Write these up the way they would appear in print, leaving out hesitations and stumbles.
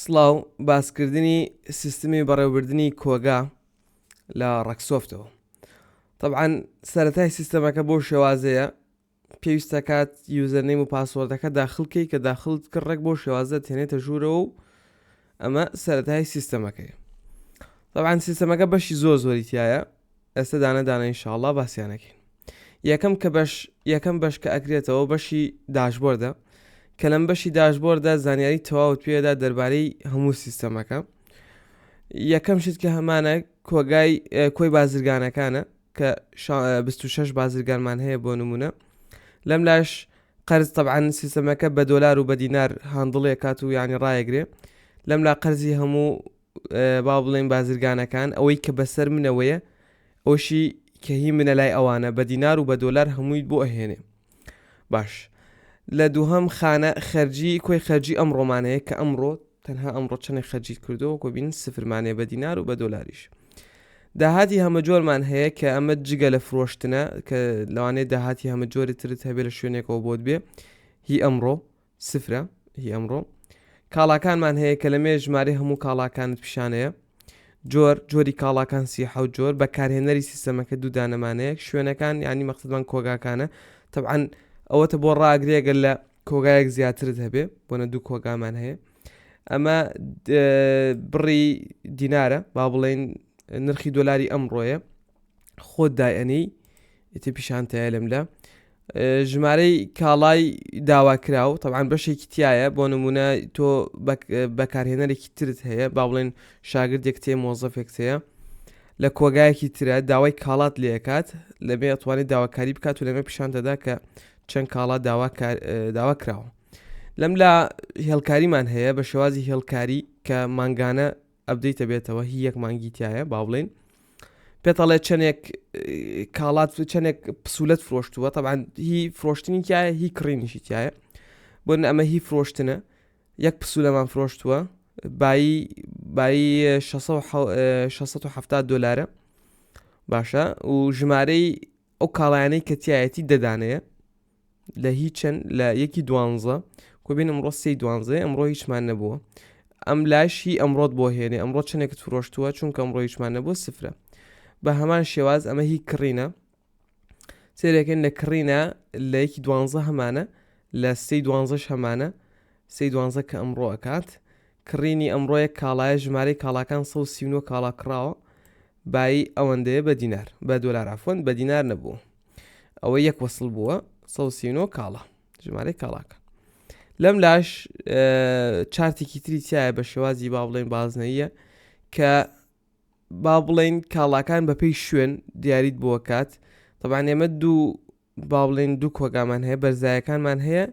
سڵاو، باسکردنی سیستمی بەڕێوبردنی کۆگا لە ڕەکسۆفتەوە. تەبعەن سەرەتای سیستەمەکە بۆ شێوازەیە پێویستە کات username و password ەکە داخل کەی کە داخلت کرد ڕێک بۆ شێوازە تێنێتە ژوورەوە و ئەمە سەرەتای سیستەمەکەی تەبعەن سیستەمەکە بەشی زۆر زۆری تایە ئێستا دانە دانە ئینشاڵڵا باسیانەکەین یەکەم کە بەش یەکەم بەش کە ئەکرێتەوە بەشی dashboard ە کە لەم بەشی dashboard ە زانیاری تەواوت پێدا دەربارەی هەموو سیستەمەکە یەکەم شت کە هەمانە کۆگای کۆی بازرگانەکانە کە 26 بازرگانمان هەیە بۆ نمونە لەم لاش قەرز تەبعەن سیستەمەکە بە دۆلار و بە دینار handle ێ کات و یانی ڕایەگرێ لەم لا قەرزی هەموو با بڵێین بازرگانەکان ئەوەی کە بەسەر منەوەیە ئەوشی کە هی منە لای ئەوانە بە دینار و بە دۆلار هەمووی بۆ ئەهێنێ باش لە دووهەم خانە خەرجی کۆی خەرجی ئەم ڕۆمانەیە کە ئەمڕۆ تەنها ئەمڕۆ چەندێک خەرجیت کردەوە کۆبین سفرمانەیە بە دینار و بە دۆلاریش داهاتی هەمە جۆرمان هەیە کە ئەمە جگە لە فرۆشتنە کە لەوانەیە داهاتی هەمە جۆری ترت هەبێ لە شوێنێکەوە بۆت بێ هی ئەمڕۆ سفرە هی ئەمڕۆ کاڵاکانمان هەیە کە لەمێ ژمارەی هەموو کاڵاکانت پیشانەیە جۆر جۆری کاڵاکان 37 جۆر بەکارهێنەری سیستەمەکە دوو دانەمانەیە شوێنەکان ینی مەقصدمان کۆگاکانە طبعا ئەوەتە بۆ ڕاگرێگە لە کۆگایەک زیاترت هەبێ بۆنە دوو کۆگامان هەیە ئەمە بڕی دینارە با بڵێن نرخی دۆلاری ئەمڕۆیە خۆت دایئەنێی ئیتر پیشانتەیە لەم لە ژمارەی کاڵای داواکراو تەبعەن بەشێکی تایە بۆ نمونە تۆ بەکارهێنەرێکی ترت هەیە با بڵێن شاگردێک تێ مۆزەفێک هەیە لە کۆگایەکی ترە داوای کاڵات لێکات لەبێ ئەتوانێت داواکاری بکات و لەمە پیشان دەدا کە چەند کاڵا داوا کراوە لەم لا هێڵکاریمان هەیە بە شێوازی هێڵکاری کە مانگانە update ە بێتەوە هی یەک مانگی تایە با بڵێین پێتەڵێ چەندێک کاڵات چەندێک پسوولەت فرۆشتووە طبعا هی فرۆشتنی تایە هی کڕینیشی تایە بۆ ئەمە هی فرۆشتنە یەک پسوولەمان فرۆشتووە بایی بایی 670 دلارە باشە و ژمارەی ئەو کاڵایانەی کە تایەتی دەدانەیە لە هی چەند لە یەکی دوانزە کۆبین ئەمڕۆ سێی دوانزەیە ئەمڕۆ هیچمان نەبووە ئەم لاش هی ئەمڕۆت بۆ هێنێ ئەمڕۆ چەندێکت فرۆشتووە چونکە ئەمڕۆ هیچمان نەبوو سفرە بە هەمان شێواز ئەمە هی کڕینە سێرەکەن لە کڕینە لە یەکی دوانزە هەمانە لە سێی دوانزەش هەمانە سێی دوانزە کە ئەمڕۆ ئەکات کڕینی ئەمڕۆیە کاڵایە ژمارەی کاڵاکان 139 کاڵا کڕاوە بایی ئەوەندەیە بە دینار بە دۆلار عەفوەن بە دینار نەبوو ئەوە یەک وەسڵ بووە 139 کاڵا ژمارەی کاڵاکە لەم لاش chart ێکی تری تایە بە شێوازی با بڵێن بازنەیە کە با بڵێن کاڵاکان بەپێی شوێن دیاریت بۆ کات طبعا ئێمە دوو با بڵێن دوو کۆگامان هەیە بەرزایەکانمان هەیە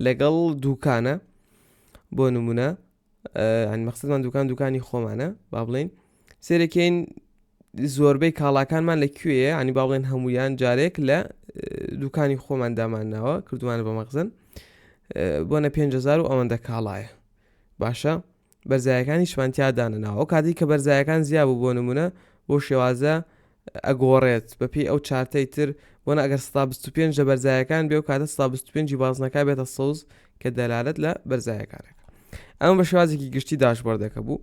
لەگەڵ دووکانە بۆ نمونە ینی مەقصدمان دوکان دوکانی خۆمانە با بڵێن سێرەکەین زۆربەی کاڵاکانمان لە کوێیە ینی با بڵێن هەمویان جارێک لە دوکانی خۆمان دامانناوە کردوانە بە مەخزن بۆنە 5هزار و ئەوەندە کاڵایە باشە بەرزایەکانیشمان تیا دانەناوە ئەو کاتەی کە بەرزایەکان زیا بوو بۆ نمونە بۆ شێوازە ئەگۆڕێت بەپێی ئەو chart ەی تر بۆنە ئەگەر 125 لە بەرزایەکان بێ و کاتە 125 بازنەکە بێتە سەوز کە دەلالەت لە بەرزایەکانەکە ئەمە بە شێوازێکی گشتی dashboard ەکە بوو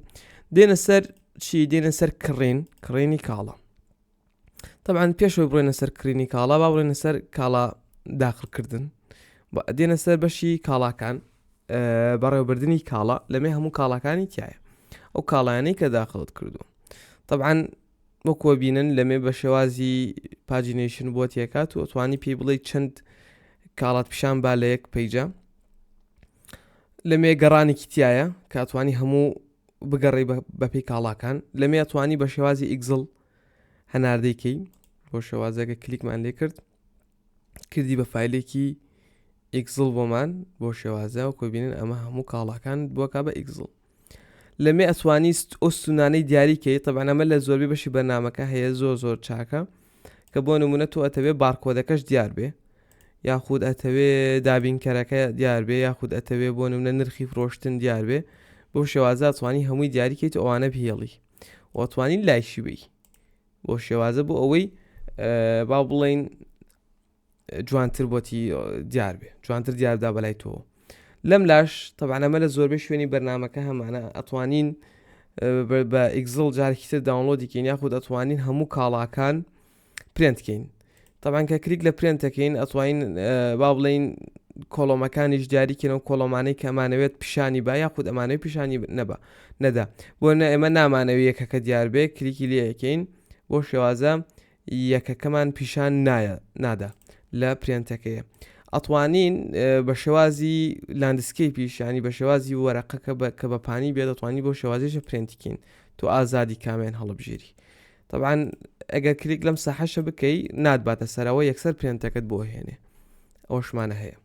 دێنە سەر چی دێنە سەر کڕین کڕینی کاڵا طبعا پێشەوەی بڕۆینە سەر کڕینی کاڵا با بڕۆینە سەر کاڵا داخلکردن دێنە سەر بەشی کاڵاکان بەڕێوەبردننی کاڵا لەمێ هەموو کاڵاکانی تایە ئەو کاڵایانەی کە داخلت کردو طبعا وەکوە بینن لەمێ بە شێوازی pagination بۆ تێکات و ئەتوانی پێی بڵێ چەند کاڵات پیشان با لە یەک page ە لەمێ گەڕانێکی تایە کاتوانی هەموو بگەڕێی بەپێی کاڵاکان لەمێ ئەتوانی بە شێوازی Excel هەناردەی کەی بۆ شێوازەکە کلیکمان لێ کرد کردی بە file ێکی Excel بۆمان بۆ شێوازە و کۆبینن ئەمە هەموو کاڵاکان بۆکە بە Excel لەمێ ئەتوانی ئەو ستونانەی دیاری کەی طبعا ئەمە لە زۆربەی بەشی بەرنمەکە هەیە زۆر زۆر چاکە کە بۆ نمونە تۆ ئەتەوێ بارکۆدەکەش دیار بێ یاخود ئەتەوێ دابینکەرەکە دیار بێ یاخود ئەتەوێ بۆ نمونە نرخی فرۆشتن دیار بێ بۆ شێوازە توانی هەمووی دیاریکەیت ئەوانە بهێڵی وەتوانی لایشی بی بۆ شێوازە بۆ ئەوەی با بڵین جوانتر بۆتی دیار بێ جوانتر دیاردا بەلای تۆ. لەم لاش تەبعەن ئەمە لە زۆربەی شوێنی بەرنامەکە هەمانە ئەتوانین بە Excel جارێکی تر download ی کەین یاخود ئەتوانین هەموو کاڵاکان print کەین تەبعەن کە کلیک لە print ەکەین ئەتوانین با بڵین column ەکانیش دیاریکەین و column انەی کە ئەمانەوێت پیشانی با یاخود ئەمانەوێت پیشانی نەبا نەدا بۆ نە ئێمە نامانەوێت یەکەکە دیار بێ کلیکی لێ یەکەین بۆ شێوازە یەکەکەمان پیشان نایە نادا لە print ەکەیە ئەتوانین بە شێوازی landscape یش ینی بە شێوازی وەرەقەکە بە کە بە پانی بێت دەتوانی بۆ شێوازیشە print ی کەین تۆ ئازادی کامێن هەڵبژێری طبعا ئەگەر کلیک لەم ساحەشە بکەی ناتباتە سەرەوە یەکسەر print ەکەت بۆ هێنێ ئەوشمانە هەیە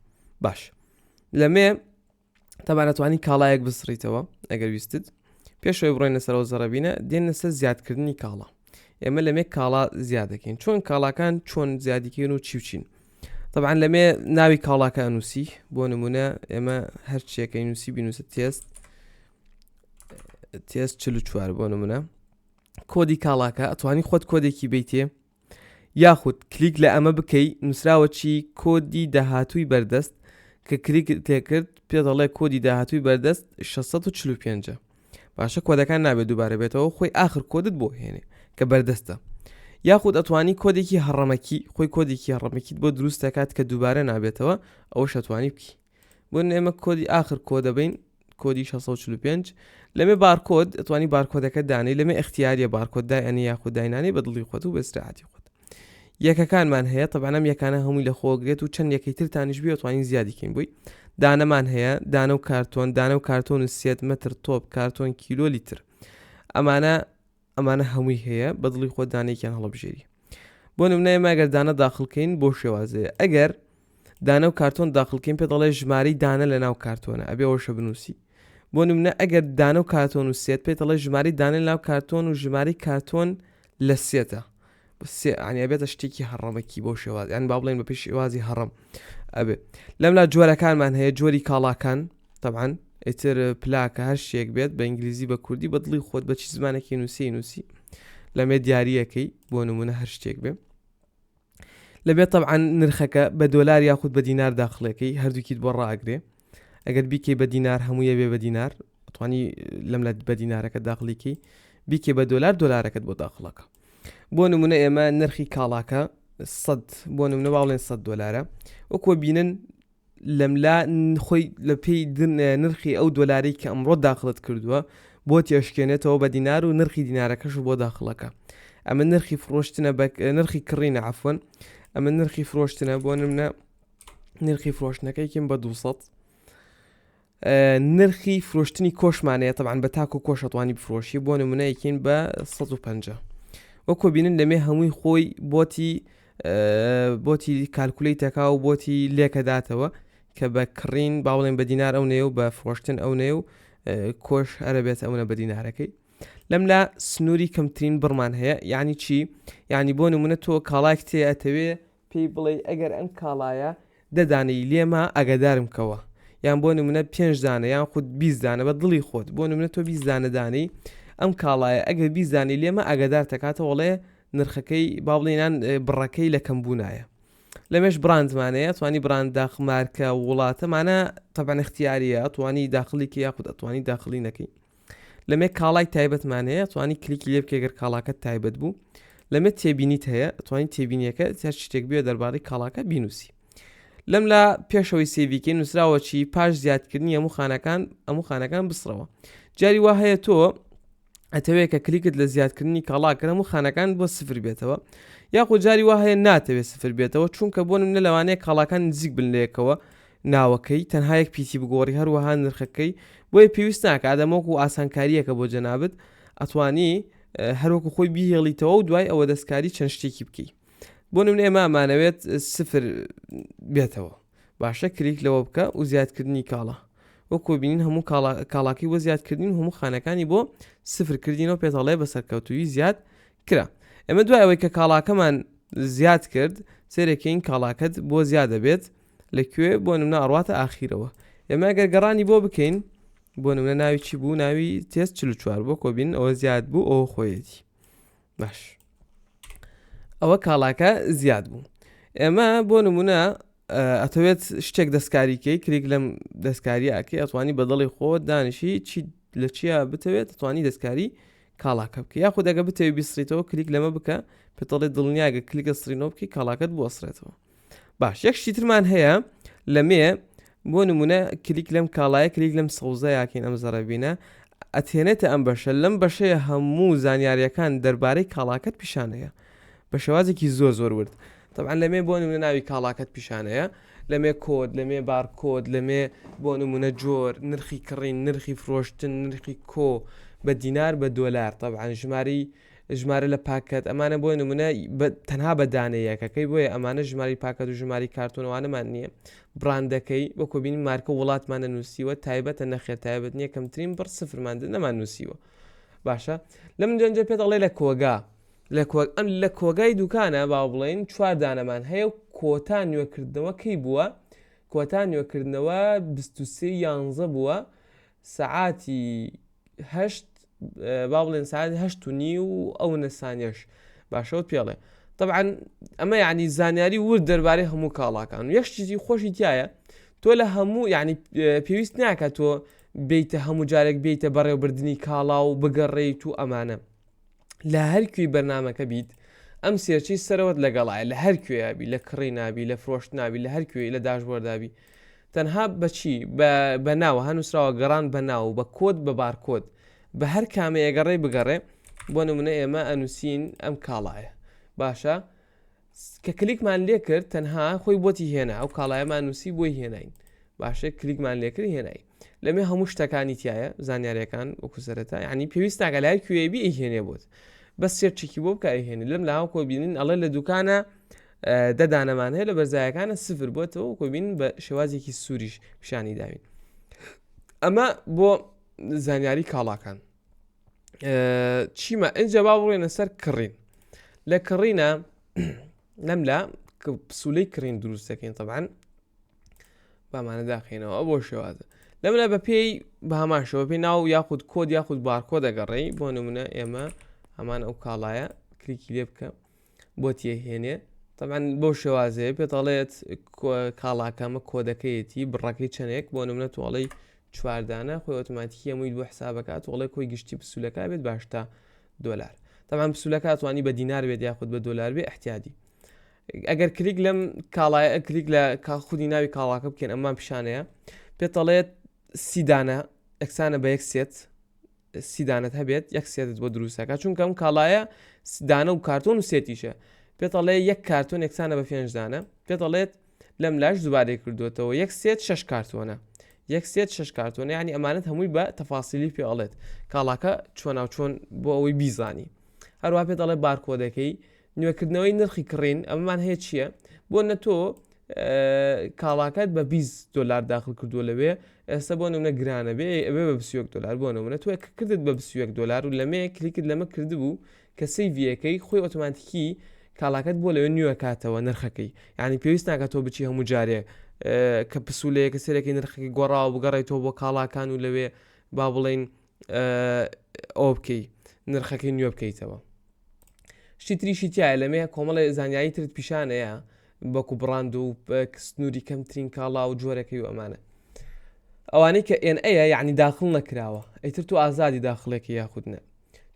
باش لەمێ تەبعەن ئەتوانی کاڵایەک بسڕیتەوە ئەگەر ویستت پێشەوەی بڕۆینە سەرەوە زەڕەبینە دێنە سەر زیادکردنی کاڵا ئێمە لەمێ کاڵا زیاد دەکەین چۆن کاڵاکان چۆن زیادیکەین و چی و چین طبعا لەمێ ناوی کاڵاکە ئەنووسی بۆ نمونە ئێمە هەرچیەکەی نووسی بینوسە test test 44 بۆ نمونە کۆدی کاڵاکە ئەتوانی خۆت کۆدێکی بیتێ یاخود کلیک لە ئەمە بکەی نووسراوە چی کۆدی داهاتووی بەردەست کە کلیک تێکرد پێ دەڵێ کۆدی داهاتووی بەردەست 645 باشە کۆدەکان نابێت دووبارە بێتەوە خۆی ئاخر کۆدت بۆ هێنێ کە بەردەستە یاخود ئەتوانی کۆدێکی هەڕەمەکی خۆی کۆدێکی هەڕەمەکیت بۆ دروست دەکات کە دووبارە نابێتەوە ئەوە شەتوانی بکی بۆ ئێمە کۆدی ئاخر کۆدەبین کۆدی 645 لەمێ بارکۆد ئەتوانی بارکۆدەکە دانەی لەمێ اختیاریە بارکۆد دای ئەنی یاخود داینانی بە دڵی خۆت و بەستراحەتی خۆت یەکەکانمان هەیە تەبعەن ئەم یەکانە هەمووی لە خۆگرێت و چەند یەکەی ترتانیش بێ توانین زیادی کەین بووی دانەمان هەیە دانە و کارتۆن دانە و کارتۆن و set مەتر تۆپ کارتۆن کیلۆ لیتر ئەمانە ئەمانە هەمووی هەیە بە دڵی خۆت دانەیەکیان هەڵبژێری بۆ نمونە ئێمە ئەگەر دانە داخڵکەین بۆ شێوازەیە ئەگەر دانە و کارتۆن داخڵکەین پێ دەڵێ ژمارەی دانە لە ناو کارتۆنە ئەبێ ئەوەشە بنووسی بۆ نمونە ئەگەر دانە و کارتۆن و set پێ دەڵێ ژمارەی دانە لە ناو کارتۆن و ژمارەی کارتۆن لە set ە سێ ینی ئەبێتە شتێکی هەڕەمەکی بۆ شێواز یان با بڵێن بە پێی شێوازی هەڕەم ئەبێ لەملا جۆرەکانمان هەیە جۆری کاڵاکان طبعا ئیتر پلاکە هەر شتێک بێت بە ئینگلیزی بە کوردی بە دڵی خۆت بە چی زمانێکی نووسی نووسی لەمێ دیارریەکەی بۆ نمونە هەر شتێک بێ لەبێت طبعا نرخەکە بە دۆلار یاخود بە دینار داخلەکەی هەردووکیت بۆ ڕاگرێ ئەگەر بیکەی بە دینار هەموویە بێ بە دینار توانی لەم لە بە دینارەکە داخلیکەی بیکێ بە دۆلار دۆلارەکەت بۆ داخڵەکە بۆ نمونە ئێمە نرخی کاڵاکە 100 بۆ نمونە باڵێن 100 دلارە وەکوە بینن لەملا خۆی لە پێی نرخی ئەو دۆلاری کە ئەمڕۆ داخلت کردووە بۆ تێشکێنێتەوە بە دینار و نرخی دینارەکەش بۆ داخلەکە ئەمە نرخی فرۆشتنە بە نرخی کڕینە عفوەن ئەمە نرخی فرۆشتنە بۆ نمونە نرخی فرۆشتنەکەی کەم بە 200 نرخی فرۆشتنی کۆشمانەیە تەبعەن بە تاک و کۆش ئەتوانی بفرۆشی بۆ نمونە یەکین بە 150 وەکو بینن لەمێ هەمووی خۆی بۆتی بۆتی calculate ەکا و بۆتی لێکەداتەوە کە بە کڕین با بڵێن بە دینار ئەو نەیە و بە فرۆشتن ئەو نەیە و کۆش هەرە بێت ئەوە بە دینارەکەی لەملا سنووری کەمترین بڕمان هەیە یعنی چی یعنی بۆ نمونە تۆ کاڵایەک تێ ئەتەوێ پێی بڵێی ئەگەر ئەم کاڵایە دە دانەی لێما ئاگادارم کەوە یان بۆ نمونە پێنج دانە یان خود 20 دانە بە دڵی خۆت بۆ نمونە تۆ 20 دانە دانەی ئەم کاڵایە ئەگەر 20 دانەی لێما ئاگادار تەکاتەوە وەڵێ نرخەکەی با بڵێنان بڕەکەی لە کەم بوونایە لەمێش براندمانەیە توانی براند داخ مارکە وڵاتەمانە تەبعەن اختیاریە توانی داخلی کە یاخود ئەتوانی داخلی نەکەی لەمێ کاڵای تایبەتمان هەیە توانی کلیکی لێ بکە گەر کاڵاکەت تایبەت بوو لەمێ تێبینیت هەیە توانی تێبینیەکە هەر شتێک بێ دەربارەی کاڵاکە بینوسی لەم لا پێشەوەی save یکەی نووسراوە چی پاش زیادکردنی هەموو خانەکان هەموو خانەکان بسڕەوە جاری وا هەیە تۆ ئەتەوێت کە کلیکت لە زیادکردنی کاڵا کرد هەموو خانەکان بۆ سفر بێتەوە یاخۆ جاری وا هەیە ناتەوێت سفر بێتەوە چونکە بۆ نمونە لەوانەیە کاڵاکان نزیک بن لەیەکەوە ناوەکەی تەنها یەک پیتی بگۆڕی هەروەها نرخەکەی بۆیە پێویست ناکە ئادەم وەکو ئاسانکاریەکە بۆ جەنابت ئەتوانی هەروەکو خۆی بیهێڵیتەوە و دوای ئەوە دەستکاری چەند شتێکی بکەی بۆ نمونە ئێمە ئەمانەوێت سفر بێتەوە باشە کلیک لەوە بکە و زیادکردنی کاڵا وەکو بینین هەموو کاڵاکەی بۆ زیادکردین هەموو خانەکانی بۆ سفر کردینەوە پێتەڵێ بە سەرکەوتووی زیاد کرا ئێمە دوای ئەوەی کە کاڵاکەمان زیاد کرد سێرەکەین کاڵاکەت بۆ زیاد دەبێت لە کوێ بۆ نمونە ئەڕواتە ئاخیرەوە ئێمە ئەگەر گەڕانی بۆ بکەین بۆ نمونە ناوی چی بوو ناوی تێست 44 بۆ کۆبین ئەوە زیاد بوو ئەوە خۆیەتی باش ئەوە کاڵاکە زیاد بوو ئێمە بۆ نمونە. ئەتەوێت شتێک دەستکاری کەی کلیک لەم دەستکاری ئەکەی ئەتوانی بەدڵی خۆت دانیشی چی لە چیا بتەوێت توانی دەستکاری کاڵاکە بکە یاخود ئەگە بتەوێت بیسڕیتەوە کلیک لەمە بکە پێتەڵێ دڵنیاگە کلیکە سڕینەوە بکەی کاڵاکەت بوەسڕێتەوە باش یەک شتی ترمان هەیە لەمێ بۆ نمونە کلیک لەم کاڵایە کلیک لەم سەوزە یاکەین ئەم زەڕەبینە ئەتێنێتە ئەم بەشە لەم بەشەیە هەموو زانیاریەکان دەربارەی کاڵاکەت پیشانەیە بە شێوازێکی زۆر زۆر ورد تەبعەن لەمێ بۆ نمونە ناوی کاڵاکەت پیشانەیە لەمێ کۆد لەمێ بارکۆد لەمێ بۆ نمونە جۆر نرخی کڕین نرخی فرۆشتن نرخی کۆ بە دینار بە دۆلار تەبعەن ژمارەی ژمارە لە پاکەت ئەمانە بۆ نمونە تەنها بە دانە یەکەکەی بۆیە ئەمانە ژماری پاکەت و ژماری کارتۆنەوانەمان نییە بڕاندەکەی بۆ کۆبینی مارکە وڵاتمانە نووسیوە تایبەتە نەخێر تایبەت نییە کەمترین بڕ سفرمان نەمان نووسیوە باشە لەم جەنجە پێت ئەڵێ لە کۆگا لە کۆ ئەم لە کۆگای دوکانە با بڵێین چوار دانەمان هەیە و کۆتا نوێکردنەوە کەی بووە؟ کۆتا نوێکردنەوە 23 یانزە بووە سەعاتی هەشت با بڵێن ساعت هەشت و نیو و ئەو نەسانیش باشەوە پێڵێ طبعا ئەمە یعنی زانیاری ورد دەربارەی هەموو کاڵاکان و یەک شتیزی خۆشی تایە تۆ لە هەموو یعنی پێویست ناکە تۆ بیتە هەموو جارێک بیتە بەڕێوبردننی کاڵا و بگەڕێیت و ئەمانە لە هەر کوێی بەرنامەکە بیت ئەم search ەی سەرەوەت لەگەڵایە لە هەر کوێیا بی لە کڕی نابی لە فرۆشت نابی لە هەر کوێی لە dashboard ابی تەنها بەچی بە ناوە هەنووسراوە گەڕان بە ناو بە کۆد بە بارکۆد بە هەر کامەیە گەڕێ بگەڕێ بۆ نمونە ئێمە ئەنووسین ئەم کاڵایە باشە کە کلیکمان لێ کرد تەنها خۆی بۆتی هێنا ئەو کاڵایەمان نووسی بۆی هێناین باشە کلیکمان لێ کرد هێنای لەمێ هەموو شتەکانی تایە زانیاریەکان وەکو سەرەتا یعنی پێویست ناکە لای کوێبی ئەیهێنێ بۆت بەس search ێکی بۆ بکە ئەیهێنێ لەم لاوە کۆ بینین ئەڵێ لە دوکانە دەدانەمان هەیە لە بەرزایەکانە سفر بۆتەوە کۆبین بە شێوازێکی سووریش پیشانی داوین ئەمە بۆ زانیاری کاڵاکان چیمە ئینجا با بڕێنە سەر کڕین لە کڕینە لەم لا پسولەی کڕین دروست دەکەین طبعا بامانە داخینەوە بۆ شێوازە لەملا بە پێی بە هەمان شێوە پێی ناو یاخود کۆد یاخود بارکۆ دەگەڕێی بۆ نمونە ئێمە هەمان ئەو کاڵایە کلیکی لێ بکە بۆ تێهێنێ طبعا بەو شێوازەیە پێتەڵێت کاڵاکەمە کۆدەکەیەتی بڕەکەی چەندێک بۆ نمونە تۆڵەی چواردانە خۆی ئۆتۆماتیکی هەمووی بۆ حسابەکات تۆڵەی کۆی گشتی پسولەکە بێت باشتا دۆلار طبعا پسولەکە توانی بە دینار بێت یاخود بە دۆلار بێ احتیادی ئەگەر کلیک لەم کاڵایە کلیک لە خودی ناوی کاڵاکە بکەین ئەممان پیشانەیە پێتەڵێت سیدانە ئەکسانە بە یەک set سی دانەت هەبێت یەک set ت بۆ دروستەکە چونکە ئەم کاڵایە دانە و کارتۆن و set یشە پێتەڵێ یەک کارتۆن یەکسانە بە پێنج دانە پێتەڵێت لەم لاش دووبارەی کردوێتەوە یەک set شش کارتۆنە یەک set شش کارتۆنە ینی ئەمانەت هەمووی بە تەفاسیلی پێ ئەڵێت کاڵاکە چۆناو چۆن بۆ ئەوەی بیزانی هەروە پێ دەڵێ بارکۆدەکەی نوێکردنەوەی نرخی کڕین ئەمەمان هەیە چییە؟ بۆ نە تۆ کاڵاکەت بە 20 دلار داخل کردووە لەوێ ئێستا بۆ نمونە گرانە بێ ئەبێ بە 21 دلار بۆ نمونە تۆ کە کردت بە 21 دلار و لەمێ کلیکت لەمە کردبوو کە save یەکەی خۆی ئۆتۆماتیکی کاڵاکەت بۆ لەوێ نوێکاتەوە نرخەکەی یعنی پێویست ناکات تۆ بچی هەموو جارێ کە پسوولەیەکە سەرەکەی نرخەکەی گۆڕاوە بگەڕێیتەوە بۆ کاڵاکان و لەوێ با بڵین ئەوە بکەی نرخەکەی نوێ بکەیتەوە شتی تریشی تایە لەمێ کۆمەڵێ زانیاری ترت پیشانەیە بەکو بڕاند و سنووری کەمترین کاڵا و جۆرەکەی و ئەمانە ئەوانەی کە ئێن ئەیە یعنی داخل نەکراوە ئیتر تو ئازادی داخلێکی یاخود نە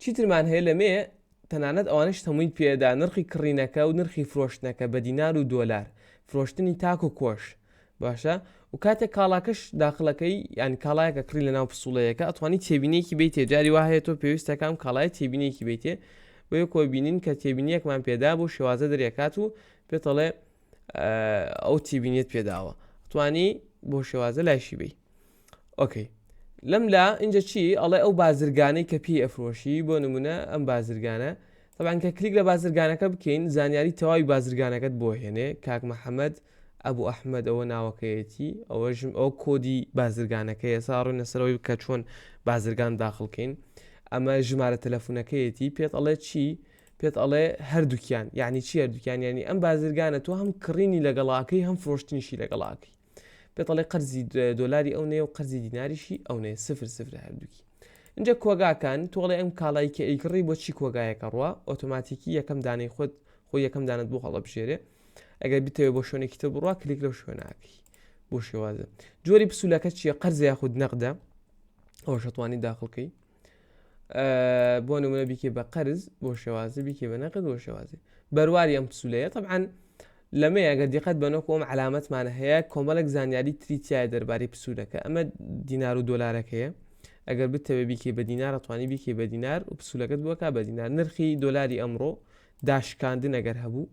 چیترمان هەیە لەمێ تەنانەت ئەوانەش هەمووی پێدا نرخی کڕینەکە و نرخی فرۆشتنەکە بە دینار و دۆلار فرۆشتنی تاک و کۆش باشە و کاتێک کاڵاکەش داخلەکەی یان کاڵایەکە کڕی لە ناو پسوڵەیەەکە ئەتوانی تێبینێکی بیتێ جاری وا هەیە تۆ پێویستەکەم کاڵای تێبینێکی بیتێ بۆیە کۆبینین کە تێبینیەکمان پێدا بۆ شێوازە دەرێکات و پێتەڵێ ئەو تێبینیت پێداوە توانی بۆ شێوازە لایشی بی okay لەم لا اینجا چی ئەڵێ ئەو بازرگانەی کە پێی ئەفرۆشی بۆ نمونە ئەم بازرگانە طبعا کە کلیک لە بازرگانەکە بکەین زانیاری تەواوی بازرگانەکەت بۆ هێنێ کاک محەممەد ئەبو ئەحمەد ئەوە ناوەکەیەتی ئەوەژم ئەو کۆدی بازرگانەکەی ئێستا ڕووینە سەرەوەی بکە چۆن بازرگان داخڵکەین ئەمە ژمارە تەلەفونەکەیەتی پێت ئەڵێ چی پێت ئەڵێ هەردووکیان یعنی چی هەردووکیان یعنی ئەم بازرگانە تۆ هەم کڕینی لەگەڵاکەی هەم فرۆشتنیشی لەگەڵاکەی پێت ئەڵێ قەرزی دۆلاری ئەو نەیە و قەرزی دیناریشی ئەو نەیە سفر سفر هەردووکی اینجا کۆگاکان تۆڵێ ئەم کاڵای کە ئەیکڕی بۆ چی کۆگایەکە ڕوە ئۆتۆماتیکی یەکەم دانەی خۆت خۆ یەکەم دانت بۆ هەڵەبژێرێ. ئەگەر بتەوێت بۆ شوێنێکی تر بڕوا کلیک لەو شوێناکەی بۆ شێوازە جۆری پسولەکە چییە قەرزە یاخود نەقدە ئەوە شەتوانی داخڵکەی بۆ نمونە بیکێ بە قەرز بۆ شێوازی بیکێ بە نەقد بۆ شێوازی بەرواری ئەم پسولەیە طبعا لەمەیە ئەگەر دیقەت بەنۆکو ئەم علامەتمان هەیە کۆمەڵێک زانیاری تری تایە دەربارەی پسولەکە ئەمە دینار و دۆلارەکەیە ئەگەر بتەوێ بیکەی بە دینار ئەتوانی بیکەی بە دینار و پسولەکەت بۆکا بە دینار نرخی دۆلاری ئەمڕۆ داشکاندن ئەگەر هەبوو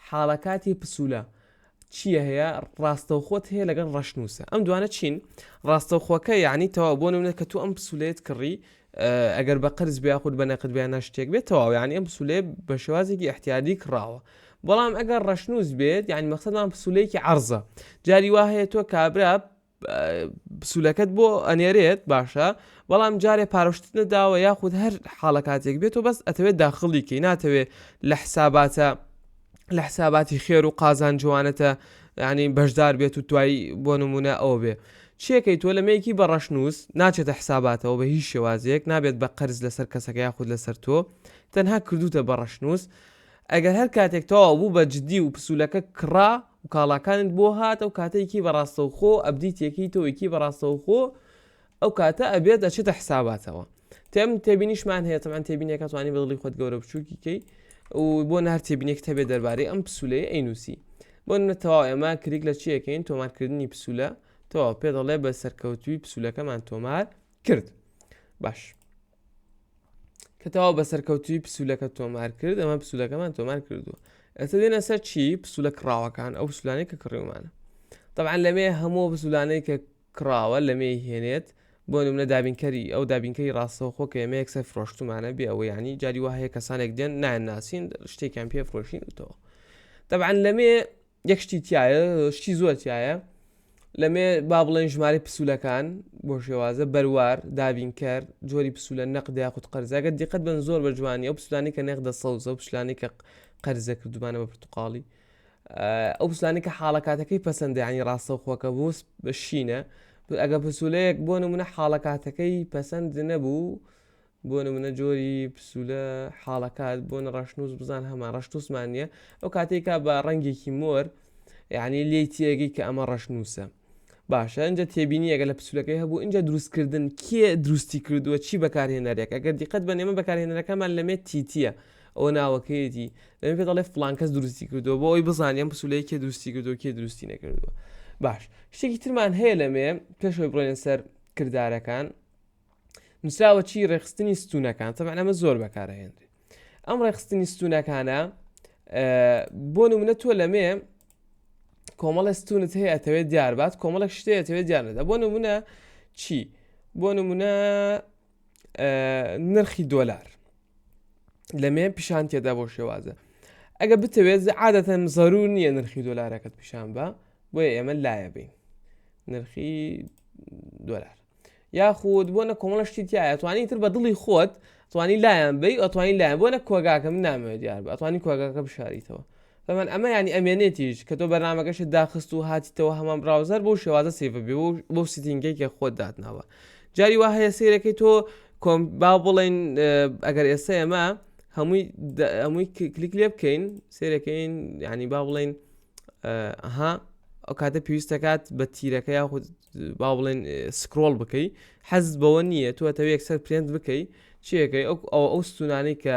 حاڵەکاتی پسولە چییە هەیە ڕاستەوخۆت هەیە لەگەڵ ڕەشنووسە ئەم دوانە چین ڕاستەوخۆکە یعنی تەواو بۆ نمونە کە تۆ ئەم پسولەیەت کڕی ئەگەر بە قەرز بێ یاخود بە نەقد بێ یان شتێک بێت تەواو یعنی ئەم پسولەیە بە شێوازێکی احتیادی کڕاوە بەڵام ئەگەر ڕەشنووس بێت یعنی مەقسەدمان پسولەیەکی عەرزە جاری وا هەیە تۆ کابرا پسولەکەت بۆ ئەنێرێت باشە بەڵام جارێ پارەشتت نەداوە یاخود هەر حاڵەکاتێک بێت و بەس ئەتەوێت داخڵی کەی ناتەوێت لە حساباتە لە حساباتی خێر و قازان جوانەتە ینی بەشدار بێت و توای بۆ نمونە ئەوە بێ چیەکەی تۆ لە مەیەکی بە ڕەشنووس ناچێتە حساباتەوە بە هیچ شێوازێک نابێت بە قەرز لەسەر کەسەکە یاخود لەسەر تۆ تەنها کردوتە بە ڕەشنووس ئەگەر هەر کاتێک تەواو بوو بە جدی و پسولەکە کڕا و کاڵاکانت بۆ هات ئەو کاتە یکی بە ڕاستەوخۆ update ێکی تۆ یکی بە ڕاستەوخۆ ئەو کاتە ئەبێت ئەچێتە حساباتەوە تێم تێبینیشمان هەیە تەمان تێبینێکە توانی بەدڵی خۆت گەورە بچووکی کەی و بۆ نهر تێبینێک هەبێت دەربارەی ئەم پسولەیە ئەینوسی بۆ نمونە تەواو ئێمە کلیک لە چیەکەین تۆمارکردنی پسولە تەواو پێ دەڵێ بە سەرکەوتوی پسولەکەمان تۆمار کرد باش کە تەواو بە سەرکەوتوی پسولەکە تۆمار کرد ئەمە پسولەکەمان تۆمار کردووە ئێستا دێنە سەر چی پسولە کڕاوەکان ئەو پسولانەی کە کڕیومانە طبعا لەمێ هەموو پسولانەی کە کڕاوە لەمێ هێنێت بۆ نمونە دابینکەری ئەو دابینکەری ڕاستەوخۆ کە ئێمە یەکسەر فرۆشتومانە بێ ئەوە ینی جاری وا هەیە کەسانێک دێن نایان ناسین شتێکیان پێ فرۆشین وتەوە طبعا لەمێ یەک شتی تایە شتی زۆر تایە لەمێ با بڵێن ژمارەی پسولەکان بۆ شێوازە بەروار دابینکەر جۆری پسولە نەقد یاخود قەرزە ئەگەر دیقەت بن زۆر بە جوانی ئەو پسولانی کە نەقدە سەوزە و پسولانی کە قەرزە کردومانە بە پرتقاڵی ئەو پسولانی کە حاڵەکاتەکەی پەسەندە ینی ڕاستەوخۆکە بۆ شینە ئەگە پسولەیەک بۆ نمونە حاڵەکاتەکەی پەسەند نەبوو بۆ نمونە جۆری پسولە حاڵەکات بۆ نە ڕەشنووس بزان هەمان ڕەشنووسمان نییە ئەو کاتێکا بە ڕەنگێکی مۆر یعنی لێی تێگەی کە ئەمە ڕەشنووسە باشە ئینجا تێبینی ئەگەر لە پسولەکەی هەبوو اینجا دروستکردن کێ دروستی کردووە چی بەکارهێنەرێک ئەگەر دیقەت بە نێمە بەکارهێنەرەکەمان لەمێ تیتیە ئەوە ناوەکەیەتی لەمێ پێ دەڵێ فلان کەس دروستی کردووە بۆ ئەوی بزانانی ئەم پسولەیە کێ دروستی کردووە کێ دروستی نەکردووە باش شتێکی ترمان هەیە لەمێ پێشەوەی بڕۆینە سەر کردارەکان نووسراوە چی ڕێخستنی ستونەکان تەبعەن ئەمە زۆر بەکارهێنرێت ئەم ڕێخستنی ستونەکانە بۆ نمونە تۆ لەمێ کۆمەڵە ستونت هەیە ئەتەوێت دیار بات کۆمەڵێک شتێ ئەتەوێت دیار نەدا بۆ نمونە چی بۆ نمونە نرخی دۆلار لەمێ پیشان تێدا بۆ شێوازە ئەگە بتەوێت عادەتەن زەرور نییە نرخی دۆلارەکەت پیشان بە بۆیە ئێمە لایە بین نرخی دۆلار یاخود بۆ نە کۆمەڵە شتی تایە توانی تر بە دڵی خۆت توانی لایەن بی ئەتوانی لایەن بۆ نە کۆگاکە من نامەوێت دیار بە ئەتوانی کۆگاکە بشاریتەوە فەمەن ئەمە ینی ئەمێنێتیش کە تۆ بەرنمەکەشت داخست و هاتیتەوە هەمان browser بۆ شێوازە save بێ بۆ setting ەی کە خۆت داتناوە جاری وا هەیە سیرەکەی تۆ کۆم با بڵێن ئەگەر ئێستا ئێمە هەمووی هەمووی کلیک لێ بکەین سێرەکەین ینی با بڵێن ئەها ئەو کاتە پێویست دەکات بە تیرەکە یاخود با بڵێن scroll بکەی حەزت بەوە نییە تۆ ئەتەوێ یەکسەر پرێنت بکەی چیەکەی ئەو ئەو ئەو ستونانەی کە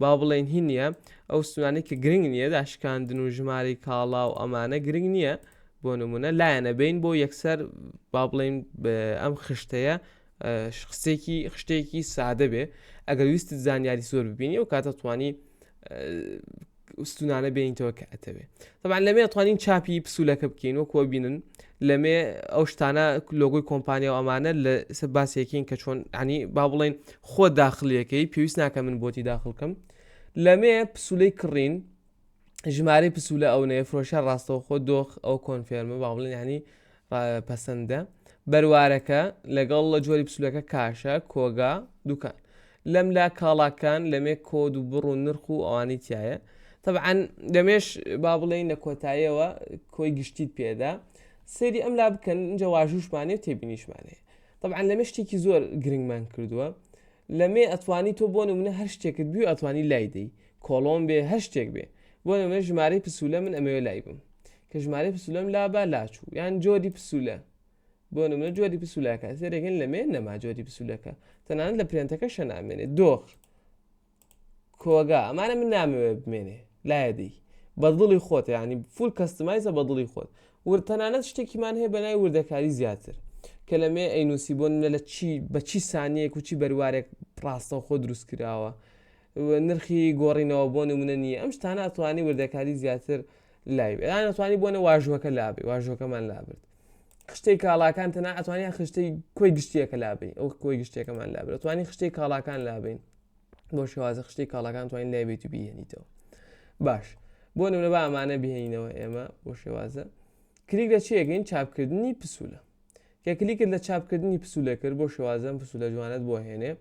با بڵێن هی نییە ئەو ستونانەی کە گرنگ نییە داشکاندن و ژمارەی کاڵا و ئەمانە گرنگ نییە بۆ نمونە لایەنە بین بۆ یەکسەر با بڵێن ئەم خشتەیە خستێکی خشتێکی سادە بێ ئەگەر ویستت زانیاری زۆر ببینی ئەو کاتە توانی ستونانە بێنیتەوە کە ئەتەوێ طبعا لەمێ توانین چاپی پسولەکە بکەین وەکو بینن لەمێ ئەو شتانە لۆگۆی کۆمپانیا و ئەمانە لە باسێکین کە چۆن ینی با بڵێن خۆ داخلیەکەی پێویست ناکە من بۆتی داخلکەم لەمێ پسولەی کڕین ژمارەی پسولە ئەو نەیە فرۆشە ڕاستەوخۆ دۆخ ئەو confirm ە با بڵێن ینی پەسەندە بەروارەکە لەگەڵ لە جۆری پسولەکە کاشە کۆگا دوکان لەملا کاڵاکان لەمێ کۆد و بڕ و نرخ و ئەوانەی تایە تەبعەن لەمێش با بڵێین لە کۆتاییەوە کۆی گشتیت پێدا سەیری ئەم لا بکەن اینجا واژووشمانێ و تێبینیشمانێ تەبعەن لەمێ شتێکی زۆر گرنگمان کردووە لەمێ ئەتوانی تۆ بۆ نمونە هەر شتێکت بوو ئەتوانی لای دەی column بێ هەر شتێک بێ. بۆ نمونە ژمارەی پسولە من ئەمەوێ لای بم کە ژمارەی پسولەم لابا لاچوو یان جۆری پسولە بۆ نمونە جۆری پسولەکە سێرەکەن لەمێ نەما جۆری پسولەکە تەنانەت لە پرێنتەکە شەنامێنێ دۆخ کۆگا ئەمانە من نامەوێ بمێنێ لایەدەی بە دڵی خۆت ینی full customize ە بە دڵی خۆت ور تەنانەت شتێکیمان هەیە بە ناوی وردەکاری زیاتر کە لەمێ ئەینوسی بۆ نمونە لە چی بە چی سانیەک و چی بەروارێک ڕاستەوخۆ دروست کراوە نرخی گۆڕینەوە بۆ نمونە نییە ئەم شتانە ئەتوانی وردەکاری زیاتر لای یان ئەتوانی بۆنە واژوەکە لابی واژۆکەمان لابرد خشتەی کاڵاکان تەنا ئەتوانی خشتەی کۆی گشتیەکە لابین ئەو کۆی گشتیەکەمان لابرد ئەتوانی خشتەی کاڵاکان لابین بۆ شێوازە خشتەی کاڵاکان توانین لای بیت و بیهێنیتەوە باش بۆ نمونە با ئەمانە بهێنینەوە ئێمە بۆ شێوازە کلیک لە چیەکەین چاپکردنی پسوولە کە کلیکت لە چاپکردنی پسوولە کرد بۆ شێوازەم پسوولە جوانت بۆ هێنێ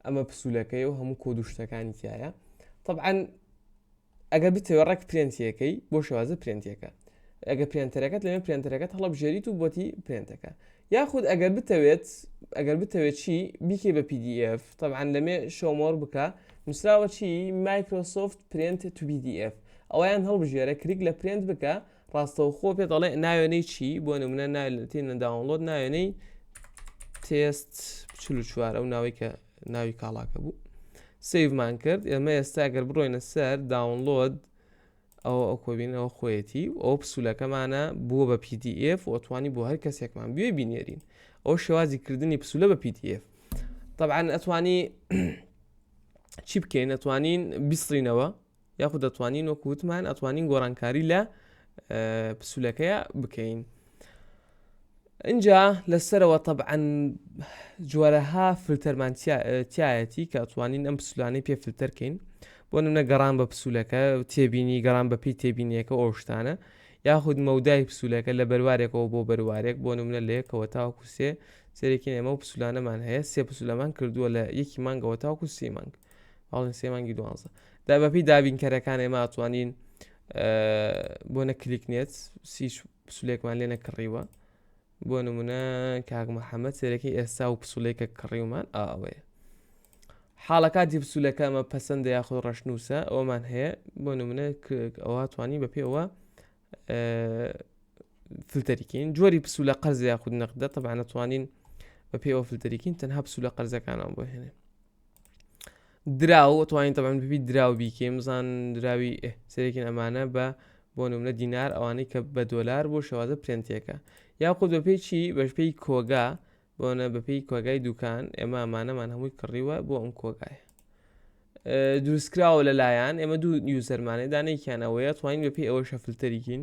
ئەمە پسوولەکەی و هەموو کۆد و شتەکانی تایە طبعا ئەگەر بتەوێت ڕێک پرێنتیەکەی بۆ شێوازە پرێنتیەکە ئەگە پرێنتەرەکەت لەمێ پرێنتەرەکەت هەڵبژێریت و بۆتی پرێنتەکە یاخود ئەگەر بتەوێت ئەگەر بتەوێت چی بیکەی بە PDF طبعا لەمێ show more بکە نووسراوە چی Microsoft Print to PDF ئەویان هەڵبژێرە کلیک لە print بکە ڕاستەوخۆ پێ دەڵێ ناوێنەی چی بۆ نمونە ناوێنە download ناوێنەی تێست 44 ئەو ناوەی کە ناوی کاڵاکە بوو save مان کرد ئێمە ئێستا گەر بڕۆینە سەر download ئەوە ئەو کۆبینەوە خۆیەتی و ئەو پسولەکەمانە بووە بە PDF و ئەتوانی بۆ هەر کەسێکمان بوێ بینێرین ئەو شێوازی کردنی پسولە بە PDF طبعا ئەتوانی چی بکەین ئەتوانین بیسڕینەوە یاخود دەتوانین وەکو وتمان ئەتوانین گۆڕانکاری لە پسولەکەیە بکەین اینجا لەسەرەوە طبعا جۆرەها فلتەرمان تایەتی کە ئەتوانین ئەم پسولانەی پێ فلتەرکەین بۆ نمونە گەڕان بە پسولەکە تێبینی گەڕان بە پێی تێبینیەکە ئەو شتانە یاخود مەودای پسولەکە لە بەروارێکەوە بۆ بەروارێک بۆ نمونە لە یەکەوە تاوەکو سێ سێرێکی ئێمە و پسولانەمان هەیە سێ پسولەمان کردووە لە یەکی مانگەوە تاوەکو سی مانگ باڵین سێ مانگی دوانزە دا بەپی دابینکەرەکان ئێمە ئەتوانین بۆ نە کلیک نێت سیش پسولێکمان لێ نەکڕیوە بۆ نمونە کاک محەممەد سێرەکەی ئێستا و پسولێکە کڕیومان ئاوەیە حاڵەکاتی پسولەکە ئەمە پەسەندە یاخود ڕەشنووسە ئەومان هەیە بۆ نمونە ئەوە توانی بە پێوە فلتەریکەین جۆری پسولە قەرز یاخود نەقدە طبعا نەتوانین بە پێوە فلتەریکین تەنها پسولە قەرزەکانان بۆ هێنێ دراو ئەتوانین تەبعەن ببی دراو بیکەین بزان دراوی سەرێکین ئەمانە بە بۆ نمونە دینار ئەوانەی کە بە دۆلار بۆ شێوازە پرێنتێکە یاخود بەپێی چی بەپێی کۆگا بۆنە بەپێی کۆگای دوکان ئێمە ئەمانەمان هەمووی کڕیوە بۆ ئەم کۆگایە دروستکراوە لەلایەن ئێمە دوو user مانێ دانێکیان ئەوەیە توانین بەپێی ئەوە فلتەریکین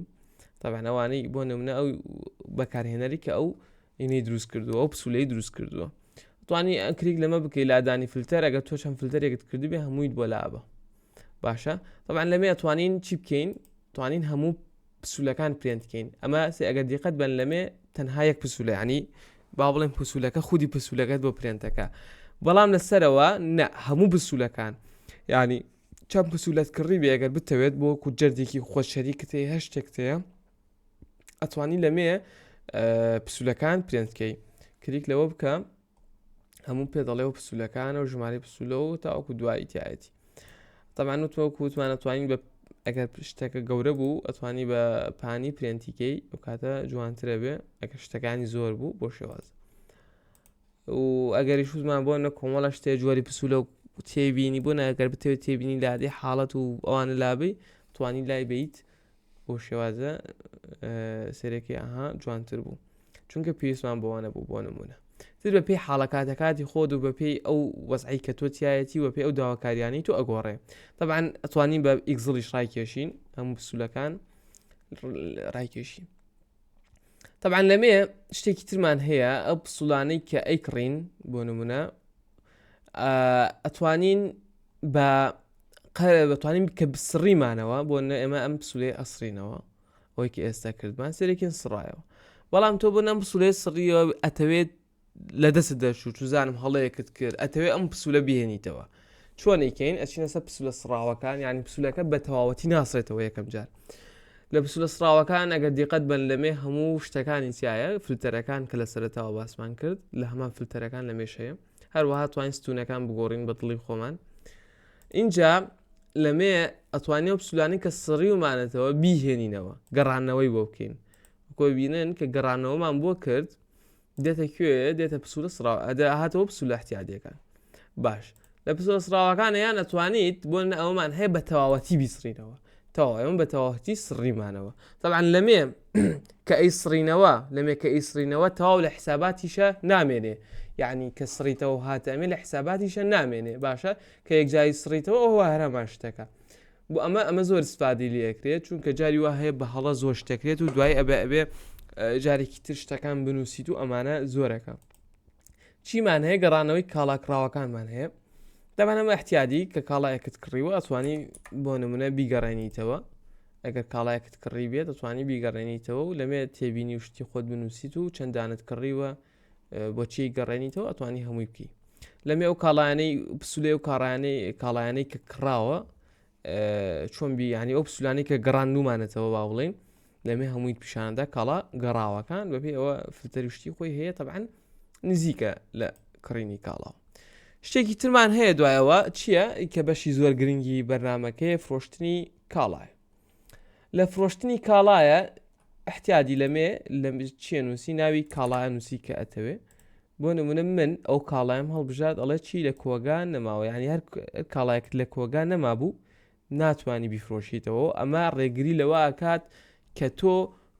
طبعا ئەوانەی بۆ نمونە ئەو بەکارهێنەری کە ئەو ئینەی دروست کردووە ئەو پسولەی دروست کردووە توانی کلیک لەمە بکەی لادانی فلتەر ئەگەر تۆ چەند فلتەرێکت کردبێ هەموویت بۆ لابە باشە طبعا لەمێ ئەتوانین چی بکەین توانین هەموو پسولەکان پرێنت بکەین ئەمە سێ ئەگەر دیقەت بن لەمێ تەنها یەک پسولە ینی با بڵێن پسولەکە خودی پسولەکەت بۆ پرێنتەکە بەڵام لەسەرەوە نە هەموو پسولەکان ینی چەند پسولەت کڕی بێ ئەگەر بتەوێت بۆ کو جەردێکی خۆ شەریکت هەیە هەر شتێکت هەیە ئەتوانی لەمێ پسولەکان پرێنت کەی کلیک لەوە بکە هەموو پێ دەڵێ و پسولەکانە و ژمارەی پسولەوە و تاوەکو دوایی تایەتی طبعا وتمەوە کوتمان ئەتوانین بە ئەگەر شتەکە گەورە بوو ئەتوانی بە پانی پرێنتیکەی ئەو کاتە جوانترە بێ ئەگەر شتەکانی زۆر بوو بۆ شێواز و ئەگەریش وتمان بۆ نە کۆمەڵە شتێ جۆری پسولە و تێبینی بۆ نەگەر بتەوێت تێبینی لادێ حاڵەت و ئەوانە لابی توانی لای بیت بۆ شێوازە سەرەکی ئەها جوانتر بوو چونکە پێویستمان بەوانە بوو بۆ نمونە تر بە پێی حاڵەکاتەکاتی خۆت و بەپێی ئەو وەزعی کە تۆ تایەتی و پێ ئەو داواکاریانی تۆ ئەگۆڕێ طبعا ئەتوانین بە Excel یش ڕایکێشین هەموو پسولەکان ڕایکێشین طبعا لەمێ شتێکی ترمان هەیە ئەو پسوڵانەی کە ئەیکڕین بۆ نمونە ئەتوانین بە بەتوانین کە بسڕیمانەوە بۆ نە ئێمە ئەم پسولەی ئەسڕینەوە ئەوەی کە ئێستا کردمان سێرێکین سڕایەوە بەڵام تۆ بۆ نەم پسولەی سڕیەوە ئەتەوێت لە دەست دەرچوو چزانم هەڵەیەکت کرد ئەتەوێ ئەم پسولە بهێنیتەوە چۆنیکەین ئەچینە سەر پسولە سڕاوەکان یعنی پسولەکە بە تەواوەتی ناسرێتەوە یەکەم جار لە پسولە سڕاوەکان ئەگەر دیقەت بن لەمێ هەموو شتەکانی تایە فلتەرەکان کە لە سەرەتاوە باسمان کرد لە هەمان فلتەرەکان لە مێشەیە هەروەها توانین ستونەکان بگۆڕین بە دڵی خۆمان اینجا لەمێ ئەتوانین ئەو پسولانەی کە سڕیومانەتەوە بیهێنینەوە گەڕانەوەی بۆ بکەین کۆی بینن کە گەڕانەوەمان بۆ کرد دێتە کوێ دێتە پسولە سڕاو هاتەوە پسولە احتیادیەکان باش لە پسولە سڕاوەکان یان ئەتوانیت بۆ نە ئەومان هەیە بە تەواوەتی بیسڕینەوە تەواو ئێمە بە تەواوەتی سڕیمانەوە طبعا لەمێ کە ئەی سڕینەوە لەمێ کە ئەی سڕینەوە تەواو لە حساباتیشە نامێنێ یعنی کە سڕیتەوە هاتە ئەمێ لە حساباتیشە نامێنێ باشە کە یەکجاری سڕیتەوە ئەوە هەرەمان شتەکە بۆ ئەمە ئەمە زۆر استفادەی لێ ئەکرێت چونکە جاری وا هەیە بە هەڵە زۆر شتەکرێت و دوای ئەبێ ئەبێ جارێکی تر شتەکان بنووسیت و ئەمانە زۆرەکە چیمان هەیە گەڕانەوەی کاڵاکراوەکانمان هەیە دەبان ئەمە احتیادی کە کاڵایەکت کڕیوە ئەتوانی بۆ نمونە بیگەڕێنیتەوە ئەگەر کاڵایەکت کڕی بێت دەتوانی بیگەڕێنیتەوە و لەمێ تێبینی و شتی خۆت بنووسیت و چەندانت کڕیوە بۆچی گەڕێنیتەوە ئەتوانی هەمووی بکەی لەمێ ئەو کاڵایانەی پسولەی و کاڕانەی کاڵایانەی کە کڕاوە چۆن بی ینی ئەو پسولانی کە گەڕان نومانەتەوە با بڵین لەمێ هەمووی پیشاندا کاڵا گەڕاوەکان بەپێی ئەوە فلتەری شتی خۆی هەیە تەبعەن نزیکە لە کڕینی کاڵاوە شتێکی ترمان هەیە دوایەوە چییە کە بەشی زۆر گرنگی بەرنمەکەی فرۆشتنی کاڵایە لە فرۆشتنی کاڵایە احتیادی لەمێ لە چیە نووسی ناوی کاڵایە نووسی کە ئەتەوێ بۆ نمونە من ئەو کاڵایم هەڵبژارد ئەڵێ چی لە کۆگا نەماوە یعنی هەر کاڵایەکت لە کۆگا نەمابوو ناتوانانی بیفرۆشیتەوە ئەمە ڕێگری لەوە ئەکات کە تۆ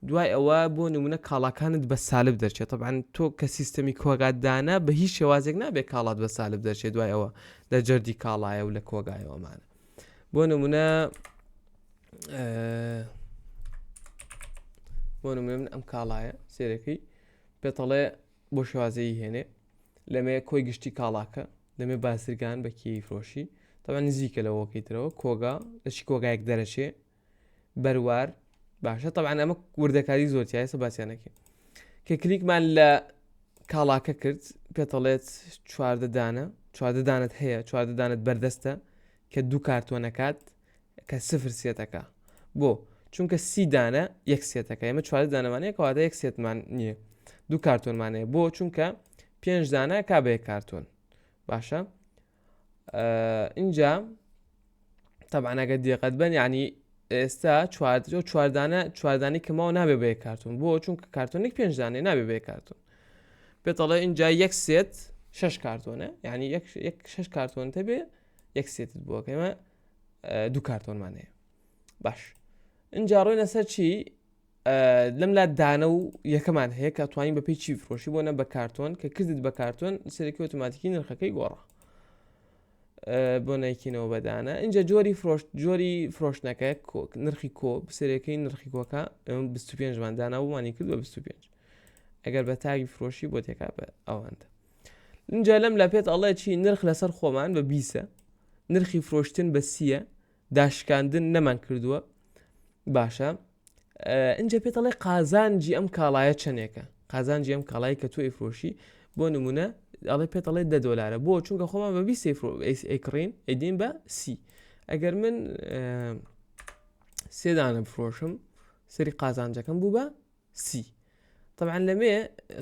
دوای ئەوە بۆ نمونە کاڵاکانت بە سالب دەرچێت طبعا تۆ کە سیستەمی کۆگات دانا بە هیچ شێوازێک نابێت کاڵات بە سالب دەرچێت دوای ئەوە لە جەردی کاڵایە و لە کۆگایەوەمانە بۆ نمونە بۆ نمونە من ئەم کاڵایە سێرەکەی پێتەڵێ بۆ شێوازەی هێنێ لەمێ کۆی گشتی کاڵاکە لەمێ بازرگان بە کێی فرۆشی تەبعەن نزیکە لەوەکەی ترەوە کۆگا لە چی کۆگایەک دەرەچێ بەروار باشە تەبعەن ئەمە وردەکاری زۆر تایە سە باسیانەکەین کە کلیکمان لە کاڵاکە کرد پێتەڵێت چواردە دانە چواردە دانت هەیە چواردە دانت بەردەستە کە دوو کارتۆنەکات کە سفر سێتەکە بۆ چونکە سی دانە یەک سێتەکە ئێمە چواردە دانەمانەیە کەواتە یەک سێتمان نییە دوو کارتۆنمان هەیە بۆ چونکە پێنج دانە کا بە یەک کارتۆن باشە اینجا طبعا ئەگەر دیقەت بن یعنی ئێستا چواردە چواردانە چواردانی کەماوە نابێ بە یەک کارتۆن بۆ چونکە کارتۆنێک پێنج دانێ نابێ بە یەک کارتۆن پێتەڵێ اینجا یەک سێت شش کارتۆنە یعنی یەک شش کارتۆن تەبێ یەک سێتت بووە ئێمە دوو کارتۆنمان هەیە باش اینجا ڕۆینە سەر چی لەم لا دانە و یەکەمان هەیە کە توانین بە پێی چی فرۆشی بۆ نە بە کارتۆن کە کردت بە کارتۆن سەرەکی ئۆتۆماتیکی نرخەکەی گۆڕا بۆ نایکینەوە بەدانە اینجا جۆری فرۆشت جۆری فرۆشتنەکە نرخی کۆ بسەرەکەی نرخی کۆکە 25 مان دانا بۆمانی کرد بە 25 ئەگەر بە تاگی فرۆشی بۆ تێکا بە ئەوەندە اینجا لەم لا پێت ئەڵێ چی نرخ لەسەر خۆمان بە بیسە نرخی فرۆشتن بە سیە داشکاندن نەمان کردووە باشە اینجا پێت ئەڵێ قازانجی ئەم کاڵایە چەندێکە قازانجی ئەم کاڵای کە تۆ ئەیفرۆشی بۆ نمونە ئەڵێ پێت ئەڵێ دە دۆلارە بۆ چونکە خۆمان بە 20 ئەیکڕین ئەیدین بە سی ئەگەر من سێدانە بفرۆشم سەری قازانجەکەم بوو بە سی طبعا لەمێ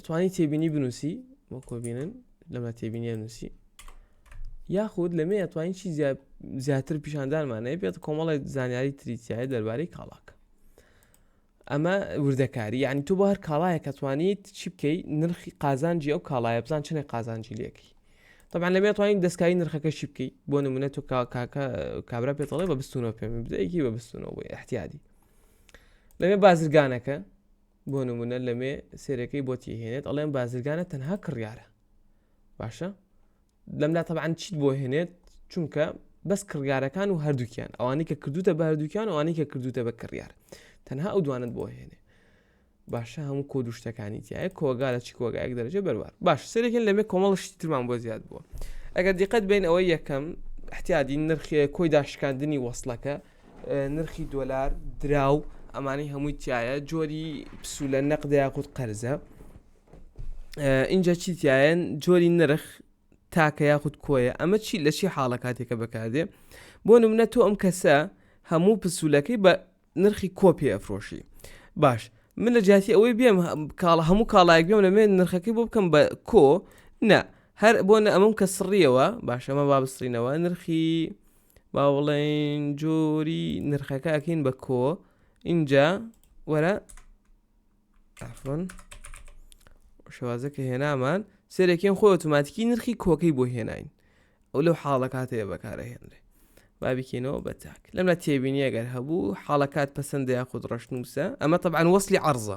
توانی تێبینی بنووسی وەکۆ بینن لەمە تێبینیە نووسی یاخود لەمێ ئەتوانین چی زیاتر پیشاندانمانەیە پێت کۆمەڵی زانیاری تریتیایە دەربارەی کاڵاکە ئەمە وردەکاری یعنی تۆ بۆ هەر کاڵایە کە توانیت چی بکەی نرخی قازانجی ئەو کاڵایە بزان چنێ قازانجی لەکەی طبعا لەمێ توانین دەستکاری نرخەکەشی بکەی بۆ نمونە تۆ کاکە کابرا پێتەڵێ بە بستونەوە پێم بدەیەکی بە بستونەوە بۆ احتیادی لەمێ بازرگانەکە بۆ نمونە لەمێ سێرەکەی بۆ تیهێنێت ئەڵێن بازرگانە تەنها کڕیارە باشە لەملا تەبعەن چیت بۆ هێنێت چونکە بەس کڕیارەکان و هەردووکیان ئەوانەی کە کردوتە بە هەردووکیان ئەوانەی کە کردوتە بە کڕیار تەنها ئەو دوانت بۆ هێنێ باشە هەموو کۆد و شتەکانی تایە کۆگا لە چی کۆگایەک دەرەجە بەروار باش سەرێکن لەمێ کۆمەڵ شتی ترمان بۆ زیاد بووە ئەگەر دیقەت بین ئەوە یەکەم احتیادی نرخی کۆی داشکاندنی وەصلەکە نرخی دۆلار دراو ئەمانەی هەمووی تایە جۆری پسوولە نەقدە یاخود قەرزە اینجا چی تایەن جۆری نرخ تاکە یاخود کۆیە ئەمە چی لە چی حاڵە کاتێکە بەکاردێ بۆ نمونە تۆ ئەم کەسە هەموو پسوولەکەی بە نرخی کۆ پێ ئەفرۆشی باش من لە جیاتی ئەوەی بێم کاڵ هەموو کاڵایەک بێم لەمێ نرخەکەی بۆ بکەم بە کۆ نە هەر بۆ نە ئەمەم کە سڕیەوە باش ئەمە با بسڕینەوە نرخی با. با بڵێین جۆری نرخەکە ئەکەین بە کۆ اینجا وەرە عفوا شێوازەکە هێنامان سێرەکەین خۆی ئۆتۆماتیکی نرخی کۆکەی بۆ هێناین ئەو لەو حاڵەکاتەیە بەکارەهێنرێ با بیکەینەوە بە تاک لەم لە تێبینی ئەگەر هەبوو حاڵەکات پەسەندە یاخود ڕەشنووسە ئەمە طبعا وەصلی عەرزە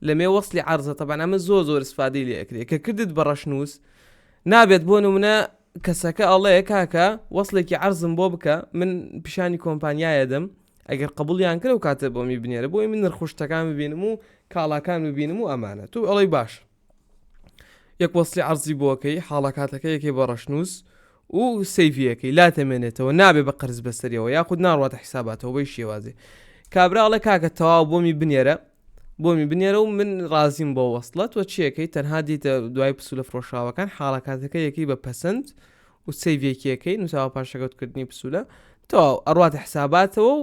لەمێ وەصلی عەرزە طبعا ئەمە زۆر زۆر استفادەی لێ ئەکرێ کە کردت بە ڕەشنووس نابێت بۆ نمونە کەسەکە ئەڵێ کاکە وەصلێکی عەرزم بۆ بکە من پیشانی کۆمپانیایە دەم ئەگەر قبولیان کرد و کاتە بۆمی بنێرە بۆی من نرخ و شتەکان ببینم و کاڵاکان ببینم و ئەمانە تو ئەڵێی باش یەک وەسلی عەرزی بۆکەی حاڵەکاتەکە یەکەی بە ڕەشنووس و سەیڤیەکەی لاتەمێنێتەوە نابێ بە قەرز بەسەریەوە یاخود ناڕواتە حیساباتەوە بەی شێوازێ کابرا ئەڵێ کاکە تەواو بۆمی بنێرە بۆمی بنێرە و من ڕازیم بۆ وەسڵەت وە چیەکەی تەنها دیتە دوای پسولە فرۆشراوەکان حاڵەکاتەکە یەکەی بە پەسەند و سەیڤێکیەکەی نووسراوە پاشەکەوتکردنی پسولە تەواو ئەڕواتە حساباتەوە و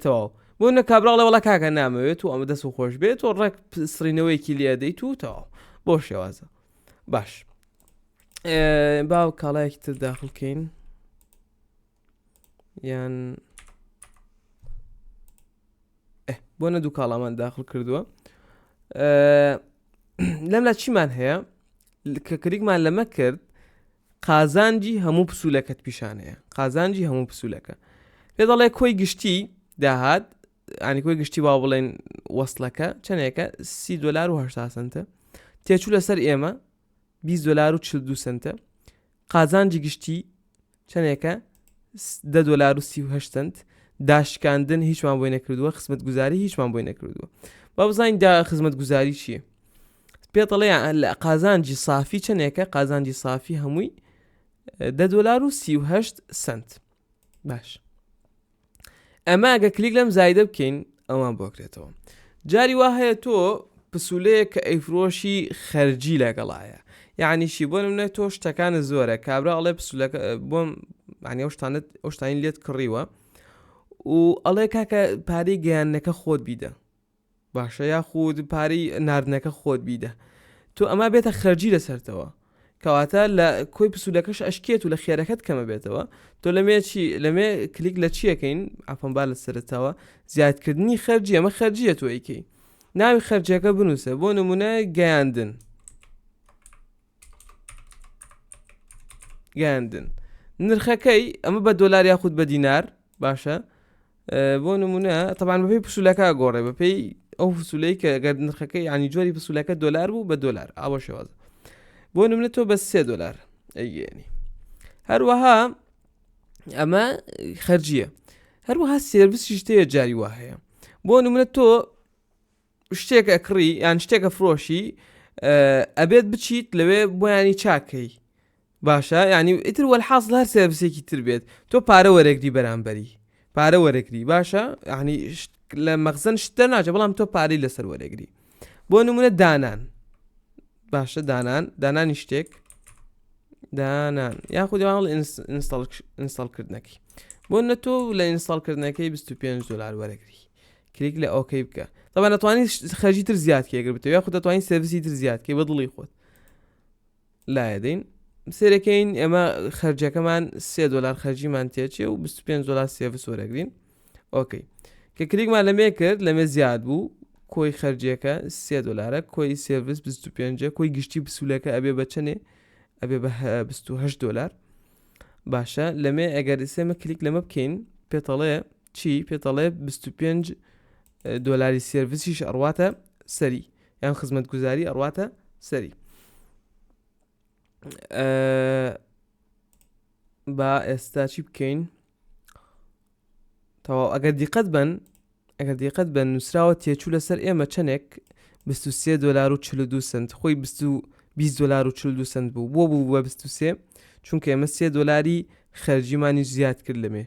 تەواو بۆ نە کابرا ئەڵێ وەڵا کاکە نامەوێت و ئەمە دەست و خۆش بێت و ڕێک سڕینەوەیەکی لێ دەیت و تەواو بۆ شێوازە باش با کاڵایەکی تر داخلکەین یان بۆ نە دوو کاڵامان داخل کردووە لەم لا چیمان هەیە کە کلیکمان لەمە کرد قازانجی هەموو پسوولەکەت پیشانەیە قازانجی هەموو پسوولەکە پێ دەڵێ کۆی گشتی داهات ئەنی کۆی گشتی با بڵێن وەصلەکە چەندێکە سی دلار و 80 سنتە تێچوو لەسەر ئێمە 20 دلار و 42 سنتە قازانجی گشتی چەندێکە دە دلار و 38 سنت داشکاندن هیچمان بۆی نەکردووە خزمەتگوزاری هیچمان بۆی نەکردووە با بزانین دا خزمەتگوزاری چییە پێت ئەڵێ لە قازانجی سافی چەندێکە قازانجی سافی هەمووی دە دۆلار و 38 سنت باش ئەمە ئەگە کلیک لەم زایدە بکەین ئەوان بۆکرێتەوە جاری وا هەیە تۆ پسولەیە کە ئەیفرۆشی خەرجی لەگەڵایە یعنی شی بۆ منە تۆ شتەکانە زۆرە کابرا ئەڵێ پسولەکە بۆم عنی ئەو شتانت ئەو شتانی لێت کڕیوە و ئەڵێ کاکە پارەی گەیاندنەکە خۆت بیدە باشە یاخود پارەی ناردنەکە خۆت بیدە تۆ ئەمە بێتە خەرجی لەسەرتەوە کەواتە لە کۆی پسوولەکەش ئەشکێت و لە خێرەکەت کەمە بێتەوە تۆ لەمێ چی لەمێ کلیک لە چیەکەین ئەفەم با لە سەرتاوە زیادکردنی خەرجی ئەمە خەرجیە تۆ ئەیکەی ناوی خەرجەکە بنووسە بۆ نمونە گەیاندن گەیاندن نرخەکەی ئەمە بە دۆلار یاخود بە دینار باشە بۆ نمونە تەبان بەپێی پسولەکە گۆڕێ بەپێی ئەو پسولەی کە گەر نرخەکە ینی جۆری پسولەکە دۆلار بوو بە دۆلار ئاوە شێوازە بۆ نمونە تۆ بە سێ دۆلار ئەیگەێنی هەروەها ئەمە خەرجیە هەروەها service یش تەیە جاری وا هەیە بۆ نمونە تۆ شتێک ئەکڕی یان شتێکە فرۆشی ئەبێت بچیت لەوێ بۆیانی چاکەی باشە یعنی ئیتر وەلحاصل هەر service ێکی تر بێت تۆ پارە وەرەگری بەرامبەری پارە وەرەگری باشە یعنی لە مەخزن شت دەرناچێت بەڵام تۆ پارەی لەسەر وەرەگری بۆ نمونە دانان باشە دانان دانانی شتێک دانان یاخود یاڵ install کردنەکەی بۆ نە تۆ لە install کردنەکەی 25 دلار وەرەگری کلیک لە okay بکە طبعا دەتوانانی خەرجی تر زیاد کێگەر بتەوە یاخود دەتوانین service ی تر زیاد کەی بە دڵی خۆت لایەدەین سێرەکەین ئێمە خەرجەکەمان 3 دلار خەرجیمان تێچێ و 25 دلار service وەرەگرین okay کە کلیکمان لەمێ کرد لەمێ زیاد بوو کۆی خەرجیەکە 3 دلارە کۆی service 25 کۆی گشتی پسولەکە ئەبێ بە چەنێ ئەبێ بە 28 دلار باشە لەمێ ئەگەر ئێمە کلیک لەمە بکەین پێتەڵێ چی پێتەڵێ 25 دۆلاری service یش ئەڕواتە سەری یان خزمەتگوزاری ئەڕواتە سەری با ئێستا چی بکەین تەواو ئەگەر دیقەت بن ئەگەر دیقەت بن نووسراوە تێچوو لەسەر ئێمە چەندێک 23 دلار و 42 سنت خۆی 20 دلار و 42 سنت بوو بۆ بوو بە 23 چونکە ئێمە 3 دلاری خەرجیمانی زیاد کرد لەمێ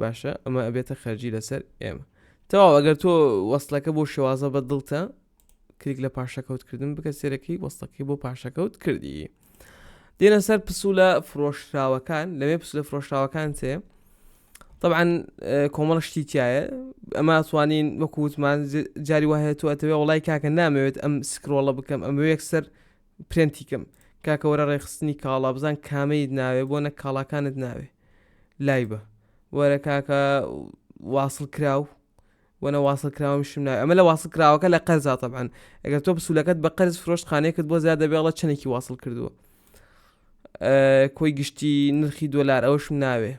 باشە ئەمە ئەبێتە خەرجی لەسەر ئێمە تەواو ئەگەر تۆ وەصلەکە بۆ شێوازە بە دڵتە کلیک لە پاشەکەوتکردن بکە سێرەکەی وەستەکەی بۆ پاشەکەوت کردی دێنە سەر پسوولە فرۆشراوەکان لەوێ پسولە فرۆشراوەکان تێ طبعا کۆمەڵ شتی تایە ئەمە توانین وەکو وتمان جاری وایە تۆ ئەتەوێ وڵای کاکە نامەوێت ئەم scroll ە بکەم ئەمە یەکسەر پرێنتی کەم کاکە وەرە ڕێکخستنی کاڵا بزان کامەیت ناوێ بۆ نە کاڵاکانت ناوێ لای بە. وەرە کاکە واصل کراو وەنە واصل کراوەشم ناوێ ئەمە لە واصل کراوەکە لە قەرزا تەبعەن ئەگەر تۆ پسولەکەت بە قەرز فرۆشت خانەیەکت بۆ زیاد دەبێڵە چەندێکی واصل کردووە کۆی گشتی نرخی دۆلار ئەوەشم ناوێ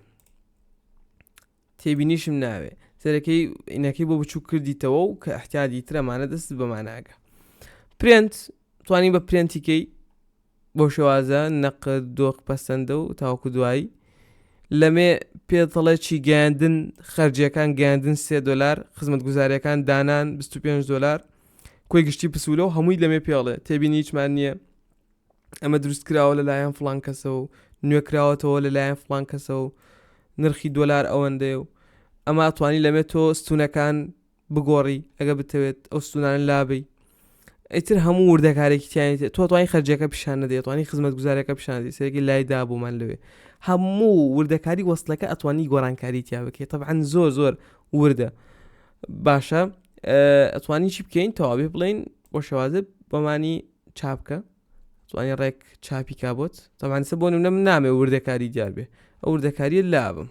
تێبینیشم ناوێ سەرەکەی ئینەکەی بۆ بچوو کردیتەوە و کە احتیادی ترەمانە دەست بەماناگە print توانی بە print ی کەی بەو شێوازە نەقد دۆخ پەسەندە و تاوەکو دوایی لەمێ پێتەڵێ چی گەیاندن خەرجیەکان گەیاندن 3 دلار خزمەتگوزاریەکان دانان 25 دلار کۆی گشتی پسوولە و هەمووی لەمێ پێڵێ تێبینی هیچمان نییە ئەمە دروست کراوە لەلایەن فلان کەسە و نوێ کراوەتەوە لەلایەن فلان کەسە و نرخی دۆلار ئەوەندەیە و ئەمە توانی لەمێ تۆ ستونەکان بگۆڕی ئەگە بتەوێت ئەو ستونانە لابەی ئیتر هەموو وردەکارێکی تیانیت تۆ توانی خەرجەکە پیشان نەدەی توانی خزمەت گوزارەکە پیشان دەی سەرێکی لای دابوومان لەوێ هەموو وردەکاری وەستلەکە ئەتوانی گۆڕانکاری تیا بکەیت طبعا زۆر زۆر وردە باشە ئەتوانی چی بکەین تەواوی بڵین بۆ شێوازە بەمانی چاپکە توانی ڕێک چاپی کابۆت تەمانسە بۆ نمونە من نامێ وردەکاری دیار بێ ئەو وردەکاریە لابم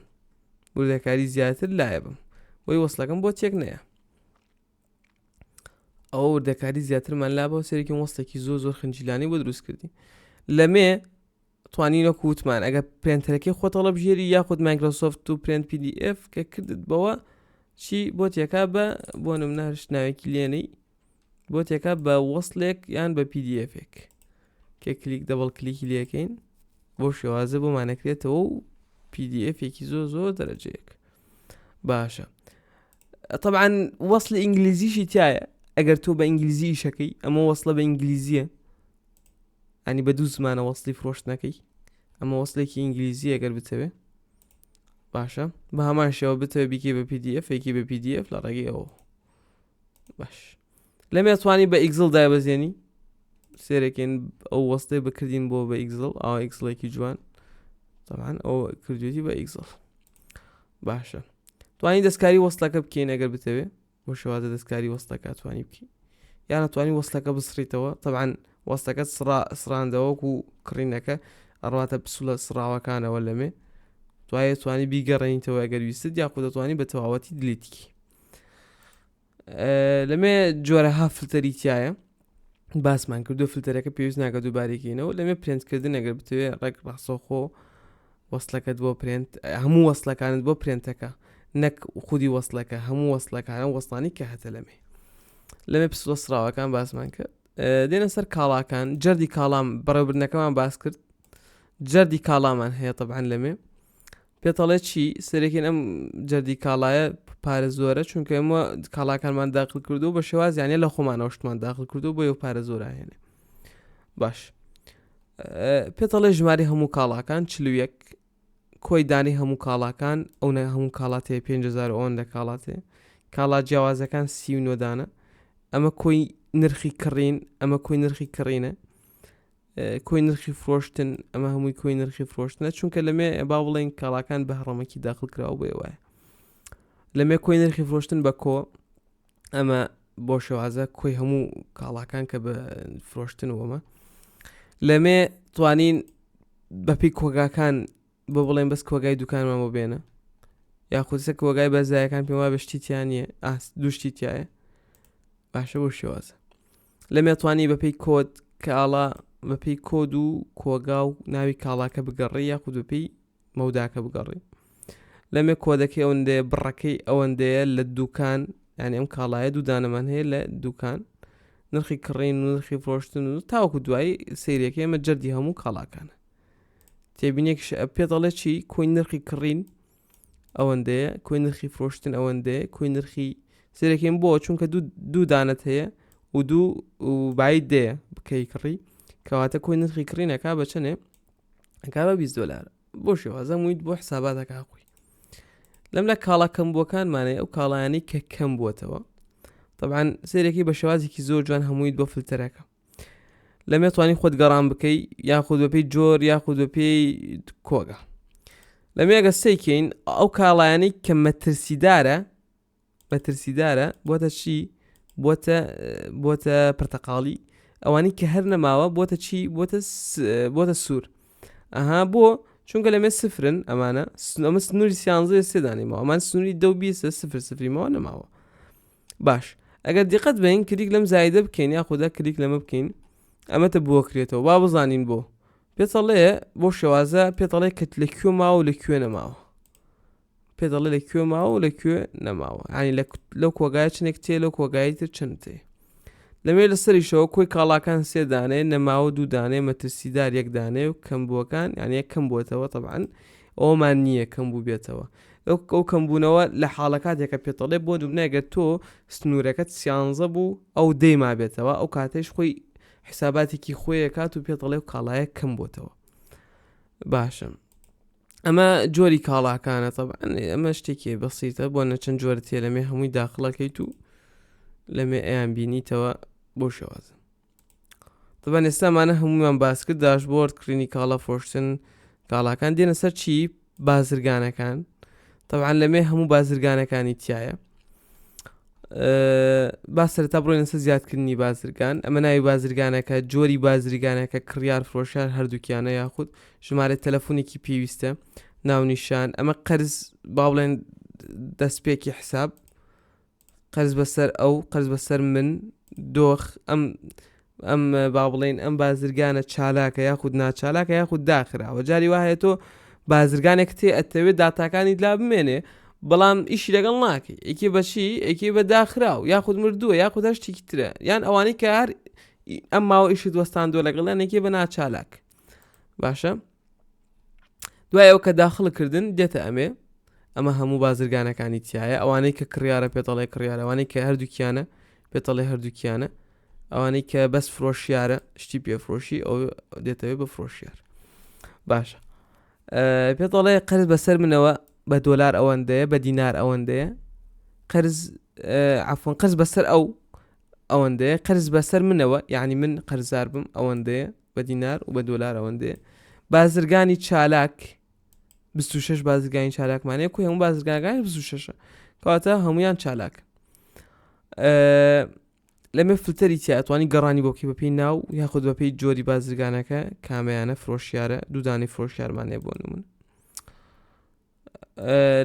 وردەکاری زیاتر لایە بم بۆی وەسلەکەم بۆ تێک نەیە ئەوە وردەکاری زیاترمان لا بۆ سێرێکی وەستێکی زۆر زۆر خنجیلانی بۆ دروست کردی لەمێ توانین وەکو وتمان ئەگە printer ەکەی خۆت هەڵبژێری یاخود مایکرۆسۆفت و print PDF کە کردت بەوە چی بۆ تێکا بە بۆ نمونە هەر ناوێکی لێنەی بۆ تێکا بە وەصلێک یان بە PDF ێک کە کلیک double click ی لەکەین بۆ شێوازە بۆمانەکرێتەوە و PDF ێکی زۆر زۆر دەرەجەیەک باشە طبعا وەصلی ئینگلیزیشی تایە ئەگەر تۆ بە ئینگلیزی ئیشەکەی ئەمە وەصلە بە ئینگلیزیە ئەنی بە دوو زمانە وەصلی فرۆشتنەکەی ئەمە وەصلێکی ئینگلیزی ئەگەر بتەوێ باشە بە هەمان شێوە بتەوێ بیکەی بە PDF ێکی بە PDF لە ڕێگەی ئەوە باش لەمێ توانی بە Excel دایبەزێنی سێرەکەین ئەو وەستەی بکردین بۆ بە Excel ئاوا Excel ێکی جوان طبعا ئەو کردوێتی بە Excel باشە توانی دەستکاری وەستەکە بکەین ئەگەر بتەوێ بۆ شێوازە دەستکاری وەستەکە توانی بکەین یانە توانی وەستەکە بسڕیتەوە طبعا وەستەکە سڕا سڕاندەوەک و کڕینەکە ئەڕاتە پسولە سڕاوەکانەوە لەمێ دوایە توانی بیگەڕێنیتەوە ئەگەر ویستت یاخود دەتوانی بە تەواوەتی delete ی لەمێ جۆرەها فلتەری تایە باسمان کردو فلتەرەکە پێویست ناکە دووبارێکینەوە لەمێ پرنتکردن ئەگەر بتوێ ڕێک ڕاستەوخۆ وەستلەکەت بۆ پرنت هەموو وەستلەکانت بۆ پرنتەکە نەک خودی وەستلەکە هەموو وەستلەکانە وەستانی کە هەتە لەمێ لەمێ پسڵە سراوەکان باسمان کرد دێنە سەر کاڵاکان جەردی کاڵام بەڕێوبردنەکەمان باس کرد جەردی کاڵامان هەیە طبعا لەمێ پێتەڵێ چی سەرەکین ئەم جەردی کاڵایە پارە زۆرە چونکە ئێمە کاڵاکانمان داخل کردو بە شێواز یانە لە خۆمانەوە شتمان داخل کردو بۆ یو پارە زۆر هێنێ باش پێتەڵێ ژماری هەموو کاڵاکان چلویەک کۆی دانی هەموو کاڵاکان ئەو نە هەموو کاڵاتێ 5000 ئەوەندە کاڵاتێ کاڵا جیاوازەکان سی دانە ئەمە کۆی نرخی کڕین ئەمە کۆی نرخی کڕینە کۆی نرخی فرۆشتن ئەمە هەمووی کۆی نرخی فرۆشتنە چونکە لەمێ با بڵێن کاڵاکان بە هەڕەمەکی داخل کراوە بۆیە وایە لەمێ کۆی نرخی فرۆشتن بە کۆ ئەمە بۆ شێوازە کۆی هەموو کاڵاکان کە بە فرۆشتن وەمە لەمێ توانین بەپی کۆگاکان بۆ بڵێن بەس کۆگای دوکانمان بۆ بێنە یاخود سە کۆگای بەزایەکان پێم وابێ شتی تیا نییە ئاست دوو شتی تایە باشە بۆ شێوازە لەمێ توانی بەپێی کۆد کاڵا بەپێی کۆد و کۆگا و ناوی کاڵاکە بگەڕی یاخود بەپێی مەوداکە بگەڕی لەمێ کۆدەکەی ئەوەندەیە بڕەکەی ئەوەندەیە لە دوکان یعنی ئەم کاڵایە دوو دانەمان هەیە لە دوکان نرخی کڕین و نرخی فرۆشتن و تاوەکو دوایی سەیرەکەی ئەمە جەردی هەموو کاڵاکانە تێبینێکش پێ دەڵێ چی کۆی نرخی کڕین ئەوەندەیە کۆی نرخی فرۆشتن ئەوەندەیە کۆی نرخی سێرەکەین بۆ چونکە دوو دوو دانت هەیە و دوو و بایی دەیە بکەی کڕی کەواتە کۆی نرخی کڕینەکە بە چەنێ ئەکا بە 20 دلار بۆ شێوازە مویت بۆ حساباتەکە خۆی لەم لە کاڵا کەمبووەکانمانەیە ئەو کاڵایانی کە کەم بووەتەوە طبعا سێرەکی بە شێوازێکی زۆر جوان هەموویت بۆ فلتەرەکە لەمێ توانی خۆت گەڕان بکەی یاخود بەپێی جۆر یاخود بەپێی کۆگا لەمێگە سیکەین ئەو کاڵایانەی کە مەترسیدارە مەترسیدارە بۆتە چی بۆتە بۆتە پرتەقاڵی ئەوانەی کە هەر نەماوە بۆتە چی بۆتە بۆتە سوور ئەها بۆ. چونکە لەمێ سفرن ئەمانە ئەمە سنووری سیانزەیە سێ دانەی ماوە ئەمان سنووری دە و بیستە سفر سفری ماوە نەماوە باش ئەگەر دیقەت بین کلیک لەم زایدە بکەین یاخودا کلیک لەمە بکەین ئەمەتە بۆ کرێتەوە با بزانین بۆ پێتەڵێ بۆ شێوازە پێتەڵێ کە لە کوێ ماوە و لە کوێ نەماوە پێ دەڵێ لە کوێ ماوە و لە کوێ نەماوە ینی لەو کۆگای چنێک تێ لەو کۆگای تر چەند تێ لەمێ لە سەریشەوە کۆی کاڵاکان سێ دانێ نەماوە دوو دانێ مەترسیدار یەک دانێ و کەمبووەکان یان یەک کەم بووەتەوە طبعاً ئەومان نییە کەم بوو بێتەوە ئەو کەمبوونەوە لە حاڵەکاتێکە پێتەڵێ بۆ دوبنە گەر تۆ سنوورەکەت سیانزە بوو ئەو دەی مابێتەوە ئەو کاتێش خۆی حساباتێکی خۆیەکات و پێتەڵێ و کاڵایە کەم بۆتەوە باشە ئەمە جۆری کاڵاکانە تەبعەن ئەمە شتێکی بەسیتە بۆ نە چەند جۆرە تێ لەمێ هەمووی داخڵەکەیت و لەمێ ئەیان بینیتەوە بۆ شێوازە تەبەن ئێستامانە هەمومان باس کرد dashboard کڕینی کاڵا فرۆشتن کاڵاکان دێنە سەر چی بازرگانەکان طبعا لەمێ هەموو بازرگانەکانی تایە با سەرەتا بڕۆینە سەر زیادکردنی بازرگان ئەمە ناوی بازرگانەکە جۆری بازرگانەکە کڕیار فرۆشیار هەردووکیانە یاخود ژمارە تەلەفۆنێکی پێویستە ناونیشان ئەمە قەرز با بڵێن دەستپێکی حساب قەرز بەسەر ئەو قەرز بەسەر من دۆخ ئەم ئەم با بڵێین ئەم بازرگانە چالاکە یاخود ناچالاکە یاخود داخراوە جاری وا هەیە تۆ بازرگانێک تێ ئەتەوێت داتاکانیت لا بمێنێ بەڵام ئیشی لەگەڵ ناکەی یەکێ بەچی یەکێ بە داخراو یاخود مردووە یاخود هەر شتێکی ترە یان ئەوانەی کە هەر ئەم ماوە ئیشت وەستاندووە لەگەڵیان یەکێ بە ناچالاک باشە دوای ئەو کە داخڵ کردن دێتە ئەمێ ئەمە هەموو بازرگانەکانی تایە ئەوانەی کە کڕیارە پێتەڵێ کڕیارە ئەوانەی کە هەردووکیانە پێتەڵێ هەردووکیانە ئەوانەی کە بەس فرۆشیارە شتی پێفرۆشی ئەو دێتەوەی بە فرۆشیار باشە پێتەڵێ قەرز بەسەر منەوە بە دۆلار ئەوەندەیە بە دینار ئەوەندەیە قەرز عفوان قەرز بەسەر ئەو ئەوەندەیە قەرز بەسەر منەوە یعنی من قەرزار بم ئەوەندەیە بە دینار و بە دۆلار ئەوەندەیە بازرگانی چالاک 26 بازرگانی چالاکمانەیە کوی هەموو بازرگانەکان 26 کەواتە هەمویان چالاک لەمێ فلتەری تیا ئەتوانی گەڕانی بۆ بکەی بەپێی ناو یاخود بەپێی جۆری بازرگانەکە کامەیانە فرۆشیارە دوودانی فرۆشیارمان هەیە بۆ نمونە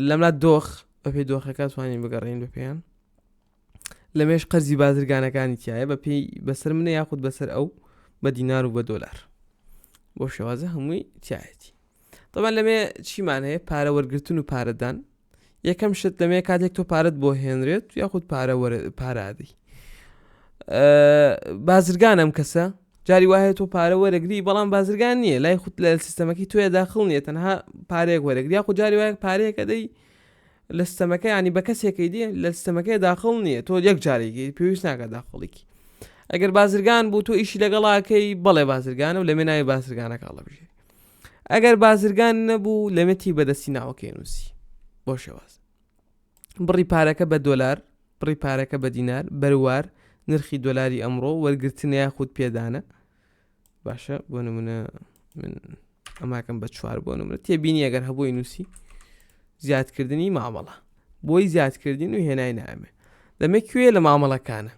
لەملا دۆخ بەپێی دۆخەکە توانین بگەڕین بەپێیان لەمێش قەرزی بازرگانەکانی تایە بە پێی بەسەر منە یاخود بەسەر ئەو بە دینار و بە دۆلار بۆ شێوازە هەمووی تایەتی طبعا لەمێ چیمان هەیە پارە وەرگتن و پارەدان یەکەم شت لەمێ کاتێک تۆ پارەت بۆ هێنرێت یاخود پارە پارادی بازرگان ئەم کەسە جاری وایە تۆ پارە وەرەگری بەڵام بازرگان نییە لای خود لە سیستەمەکەی تۆیە داخڵ نییە تەنها پارەیەک وەرەگری یاخود جاری وایە پارەیەکە دەی لە سیستەمەکە ینی بە کەسێکی دی لە سیستەمەکەی داخڵ نییە تۆ یەک جارێکی پێویست ناکە داخڵێکی ئەگەر بازرگان بوو تۆ ئیشی لەگەڵاکەی بەڵێ بازرگانە و لەمێ ناوی بازرگانەکە هەڵەبژێری ئەگەر بازرگان نەبوو لەمێتی بەدەستی ناوەکەی نووسی بۆ شێواز بڕی پارەکە بە دۆلار بڕی پارەکە بە دینار بەروار نرخی دۆلاری ئەمڕۆ وەرگرتن یاخود پێدانە باشە بۆ نمونە من ئەماکەم بە چوار بۆ نمونە تێبینی ئەگەر هەبووی نووسی زیادکردنی مامەڵە بۆی زیادکردین و هێنای نامێ دەمێ کوێ لە مامەڵەکانە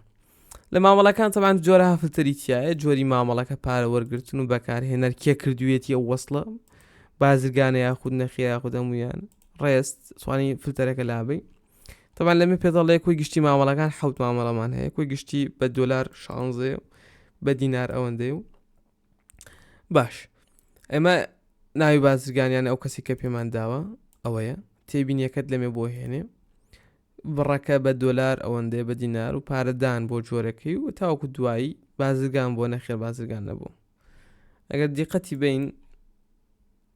لە مامەڵەکان تەبعەن جۆرەها فلتەری تیایە جۆری مامەڵەکە پارە وەرگرتن و بەکارهێنەر کێ کردوویەتی ئەو وەصلە بازرگانە یاخود نەخێر یاخود هەموویان ڕێست توانی فلتەرەکە لابەی تەبعەن لەمێ پێدەڵێ کۆی گشتی مامەڵەکان حەوت مامەڵەمان هەیە کۆی گشتی بە دۆلار شانزەیە و بە دینار ئەوەندەیە و باش ئێمە ناوی بازرگانیان ئەو کەسی کە پێمان داوە ئەوەیە تێبینیەکەت لەمێ بۆ هێنێ بڕەکە بە دۆلار ئەوەندەیە بە دینار و پارەدان بۆ جۆرەکەی و تاوەکو دوایی بازرگان بۆ نەخێر بازرگان نەبوو ئەگەر دیقەتی بین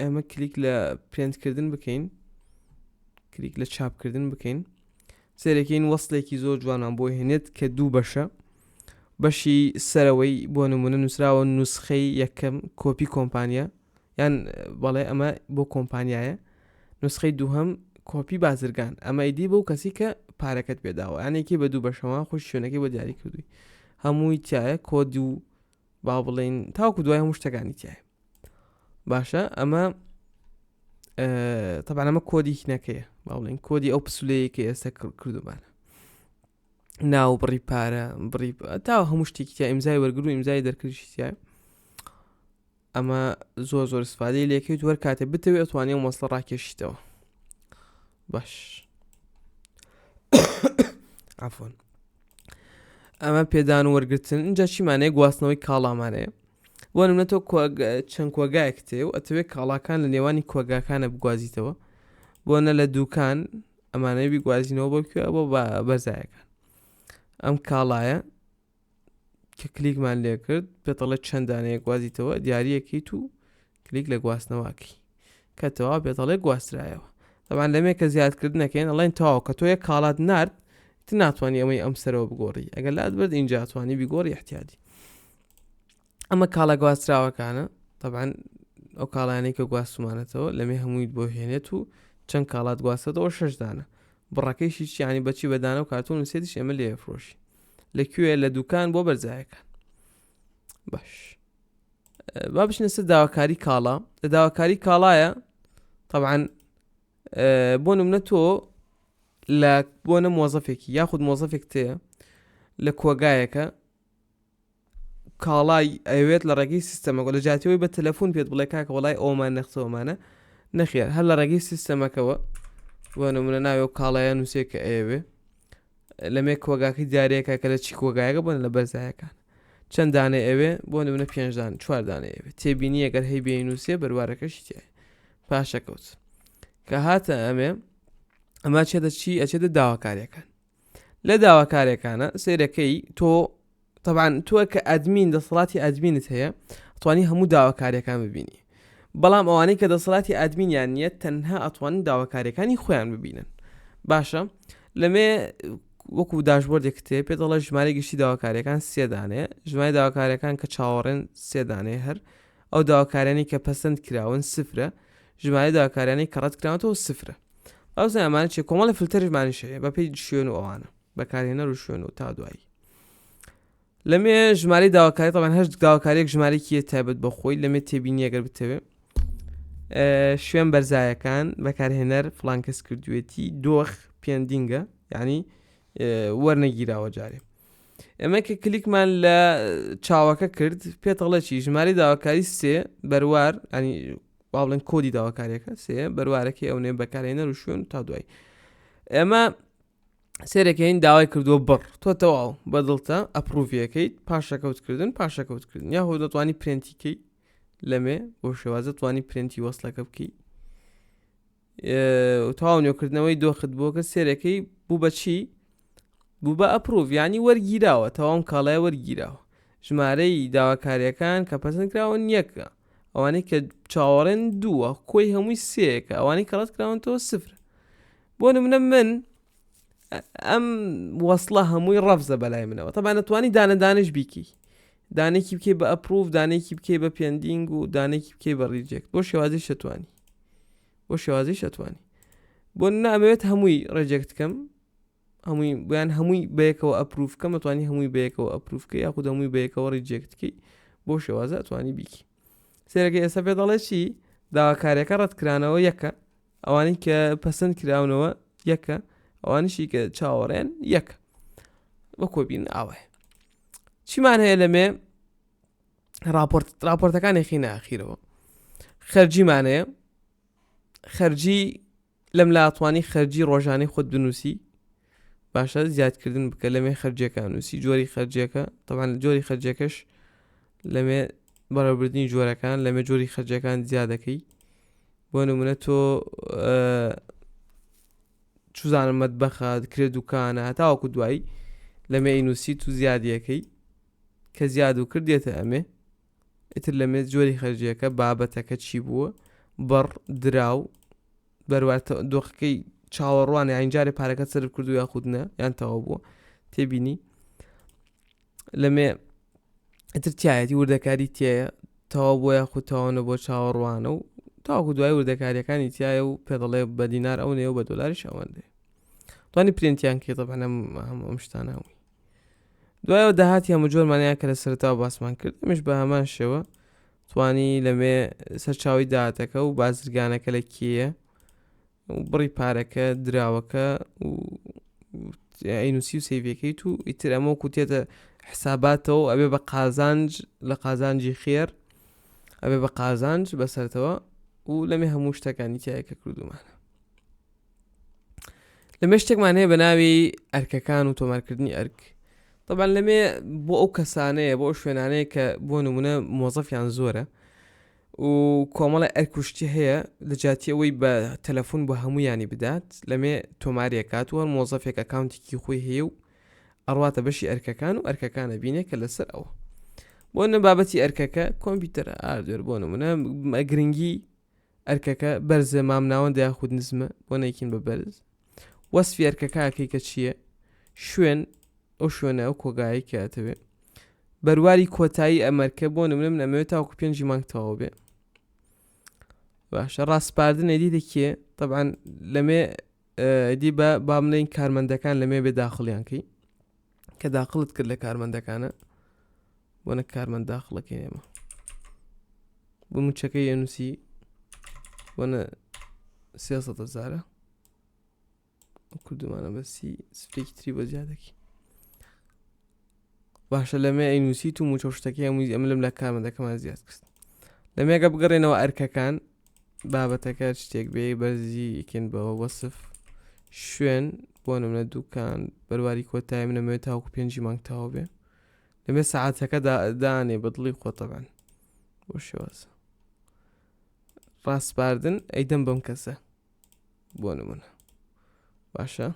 ئێمە کلیک لە پرێنتکردن بکەین کلیک لە چاپکردن بکەین سێرەکەین وەصلێکی زۆر جوانمان بۆ هێنێت کە دوو بەشە بەشی سەرەوەی بۆ نمونە نووسراوە نوسخەی یەکەم کۆپی کۆمپانیا یان بەڵێ ئەمە بۆ کۆمپانیایە نوسخەی دووهەم کۆپی بازرگان ئەمە ئیدی بەو کەسی کە پارەکەت پێداوە یانێکی بە دوو بەشەوە خۆش شوێنەکەی بۆ دیاری کردووی هەمووی تایە کۆد و با بڵین تاوکو دوای هەموو شتەکانی تایە باشە ئەمە طبعا ئەمە کۆدی هینەکەیە با بڵین کۆدی ئەو پسولەیە کە ئێستا کردومانە ناو بڕی پارە بڕی تا هەموو شتێکی تیا ئیمزای وەرگر و ئیمزای دەرکردشی تیا. ئەمە زۆر زۆر استفادەی لێکەیت وەر کاتێ بتەوێت ئەتوانی ئەم وەسڵە ڕاکێشیتەوە باش عفوا ئەمە پێدان و وەرگتن اینجا چیمانەیە گواستنەوەی کاڵامانەیە بۆ نمونە تۆ چەند کۆگایەک تێ و ئەتەوێت کاڵاکان لە نێوانی کۆگاکانە بگوازیتەوە بۆ نە لە دوکان ئەمانەیە بیگوازینەوە بۆ کوێ بۆ بەرزایەکان ئەم کاڵایە کە کلیکمان لێ کرد پێتەڵێت چەند دانەیە گوازیتەوە دیارەکەیت و کلیک لە گواستنەوەکەی کە تەواو پێتەڵێ گواسترایەوە طبعا لەمێ کە زیادکردنەکەین ئەڵێن تەواو کە تۆ یەک کاڵات نارد ت ناتوانانی ئەمەی ئەم سەرەوە بگۆڕی ئەگەر لات برد اینجا توانی بیگۆڕی احتیادی ئەمە کاڵا گواستراوەکانە طبعا ئەو کاڵانەی کە گواستومانەتەوە لەمێ هەموویت بۆ هێنێت و چەند کاڵات گواستەوە شش دانە بڕەکەیشی چیانی بەچی بەدانە و کارتۆن و سێتیش ئێمە لێ فرۆشی لە کوێ لە دوکان بۆ بەرزایەکان باش با بچنە سەر داواکاری کاڵا لە داواکاری کاڵایە طبعا بۆ نمونە تۆ لە بۆ نە مۆزەفێکی یاخود مۆزەفێک تێ لە کۆگایەکە کاڵای ئەوێت لە ڕێگەی سیستەمەکە لە جاتیەوەی بە تەلەفۆن پێت بڵێ کاکە وڵای ئەومان نەخسەوەمانە نەخێر هەر لە ڕێگەی سیستەمەکەوە بۆ نمونە ناوێ و کاڵایە نووسێ کە ئەیەوێ لەمێ کۆگاکەی دیارەکە کە لە چی کۆگایەکە بۆن لە بەرزایەکان چەند دانێ ئەوێ بۆ نمونە پێنجدان چواردانێ ئەوێ تێبینی ئەگەر هەی بێ نووسێ بەروارەکەشی تایە پاشەکەوت کە هاتە ئەمێ ئەمە چێتە چی ئەچێتە داواکاریەکان لە داواکارەکانە سەیرەکەی تۆ طبعا تۆ کە admin دەسەڵاتی admin ت هەیە توانی هەموو داواکاریەکان ببینی بەڵام ئەوانەی کە دەسەڵاتی admin یان نییە تەنها ئەتوانن داواکاریەکانی خۆیان ببینن باشە لەمێ وەکو dashboard ێک تێ پێ دەڵێ ژمارە گشتی داواکاریەکان سێدانێ ژمارە داواکاریەکان کە چاوەڕێن سێدانێ هەر ئەو داواکاریانی کە پەسەند کراون سفرە ژمارە داواکاریانی کە ڕەت کراوەتەوە سفرە ئەوزای ئەمانە چیە کۆمەڵی فلتەرشمانیش هەیە بەپێی شوێن و ئەوانە بەکارهێنەر و شوێن و تا دوایی لەمێ ژمارەی داواکاری طبعا هەشت داواکاریەک ژمارەیەکی تایبەت بە خۆی لەمێ تێبینی ئەگەر بتەوێ شوێن بەرزایەکان بەکارهێنەر فلان کەس کردوێتی دۆخ pending ە یعنی وەرنەگیراوە جارێ ئێمە کە کلیکمان لە چاوەکە کرد پێتەڵێ چی ژمارەی داواکاری سێ بەروار ینی با بڵێن کۆدی داواکاریەکە سێ بەروارەکەی ئەو نێ بەکارهێنەر و شوێن تا دوایی ئێمە سێرەکەین داوای کردووە بڕ تۆ تەواو بەدڵتە approve یەکەیت پاشەکەوتکردن پاشەکەوتکردن یاخود دەتوانی پرێنتیکەی لەمێ بۆ شێوازە توانی پرێنتی وەصلەکە بکەی تەواو نوێکردنەوەی دۆخت بۆ کە سێرەکەی بوو بە چی بوو بە approve یانی وەرگیراوە تەواوم کاڵای وەرگیراوە ژمارەی داواکاریەکان کە پەسەند کراون یەکە ئەوانەی کە چاوەڕێن دووە کۆی هەمووی سێیەکە ئەوانەی کە ڕەت کراونەتەوە سفر بۆ نمونە من ئەم وەصلە هەمووی ڕەفزە بەلای منەوە تەبان دەتوانی دانە دانش بیکی دانێکی بکەی بە approve دانێکی بکەی بە pending و دانێکی بکەی بە reject بۆ شێوازی شەتوانی بۆ شێوازیش ئەتوانی بۆ نامەوێت هەمووی reject کەم هەمووی بیان هەمووی بەیەکەوە approve کەم ئەتوانی هەمووی بەیەکەوە approve کەی یاخود هەمووی بەیەکەوە reject کەی بۆ شێوازە ئەتوانی بیکی سێرەکە ئێستا پێ دەڵێ چی داواکاریەکە ڕەتکرانەوە یەکە ئەوانەی کە پەسەند کراونەوە یەکە ئەوانشی کە چاوەڕێن یەکە وەکۆبین ئاوایە چیمان هەیە لەمێ راپۆرت راپۆرتەکانی خینە ئاخیرەوە خەرجیمان هەیە خەرجی لەم لاتوانی خەرجی ڕۆژانەی خۆت بنووسی باشە زیادکردن بکە لەمێ خەرجیەکان نووسی جۆری خەرجیەکە طبعا جۆری خەرجیەکەش لەمێ بەڕێوبردننی جۆرەکان لەمێ جۆری خەرجیەکان زیادەکەی بۆ نمونە تۆ چزانم مەتبەخە کرێ دوکانە هەتاوەکو دوایی لەمێ ئینوسی تو زیادیەکەی کە زیاد و کرد دێتە ئەمێ ئیتر لەمێ جۆری خەرجیەکە بابەتەکە چی بووە بڕ دراو بەروار دۆخەکەی چاوەڕوان یان جارێ پارەکە سەرف کردو یاخود نە یان تەواو بووە تێبینی لەمێ ئیتر تایەتی وردەکاری تایە تەواو بۆ یاخود تەواونە بۆ چاوەڕوانە و تاوەکو دوای وردەکاریەکانی تایە و پێدەڵێ بە دینار ئەو نێ و بە دۆلاریش ئەوەندێ توانی پرینتیان کەی طبعا ئەم ئەم شتانە هەمووی دوایەوە داهاتی هەموو جۆرمانیان کە لە سەرەتاوە باسمان کرد ئەمیش بە هەمان شێوە توانی لەمێ سەرچاوی داهاتەکە و بازرگانەکە لە کێیە و بڕی پارەکە دراوەکە و ئەینوسی و سیڤەکەیت و ئیتر ئەمە کوتێتە حساباتەوە ئەبێ بە قازانج لە قازانجی خێر. ئەبێ بە قازانج بەسەرتەوە و لەمێ هەموو شتەکانی تایە کە کردومانە. لەمێ شتێکمان هەیە بە ناوی ئەرکەکان و تۆمارکردنی ئەرک. طبعا لەمێ بۆ ئەو کەسانەیە بۆ ئەو شوێنانەیە کە بۆ نمونە مۆزەفیان زۆرە و کۆمەڵی ئەرک و شتی هەیە لە جیاتی ئەوەی بە تەلەفۆن بۆ هەمویانی بدات لەمێ تۆمارێکات و هەر مۆزەفێک ئەکاونتێکی خۆی هەیە و ئەڕواتە بەشی ئەرکەکان و ئەرکەکان ئەبینێ کە لەسەر ئەوە بۆ نە بابەتی ئەرکەکە کۆمپیوتەرە hardware بۆ نمونە گرنگی ئەرکەکە بەرزە مامناوەندە یاخود نزمە بۆ نەیکین بە بەرز وەسفی ئەرکەکەکەی کە چییە شوێن ئەو شوێنە ئەو کۆگایی کە ئەتەوێ بەرواری کۆتایی ئەمەرکە بۆ نمونە من ئەمەوێت تاوەکو پێنجی مانگ تەواو بێ باشە ڕاسپاردن ئەدی دەکێ طبعا لەمێ ئەدی بە با بڵێین کارمەندەکان لەمێ بێ داخڵیان کەی کە داخڵت کرد لە کارمەندەکانە بۆ نە کارمەند داخڵەکەی ئێمە بۆ موچەکەی ئەنووسی بۆ نە سێ هەزارە کوردمانە بەسی سفرێکی تری بۆ زیادەکی باشە لەمێ ئەینووسیت و موچە و شتەکەی هەمووی ئەمە لەم لە کارمەندەکەمان زیاد کرد لەمێگە بگەڕێنەوە ئەرکەکان بابەتەکە شتێک بێ بەرزی یکن بەوە وەسف شوێن بۆ نمونە دوکان بەرواری کۆتایی منەمەوێت تاوکو پێنجی مانگ تاو بێ لەمێ سەعاتەکە دانێ بەدڵی خۆتەبان بۆ شێوازە ڕاسپاردن ئەیدەم بەم کەسە بۆ نمونە باشە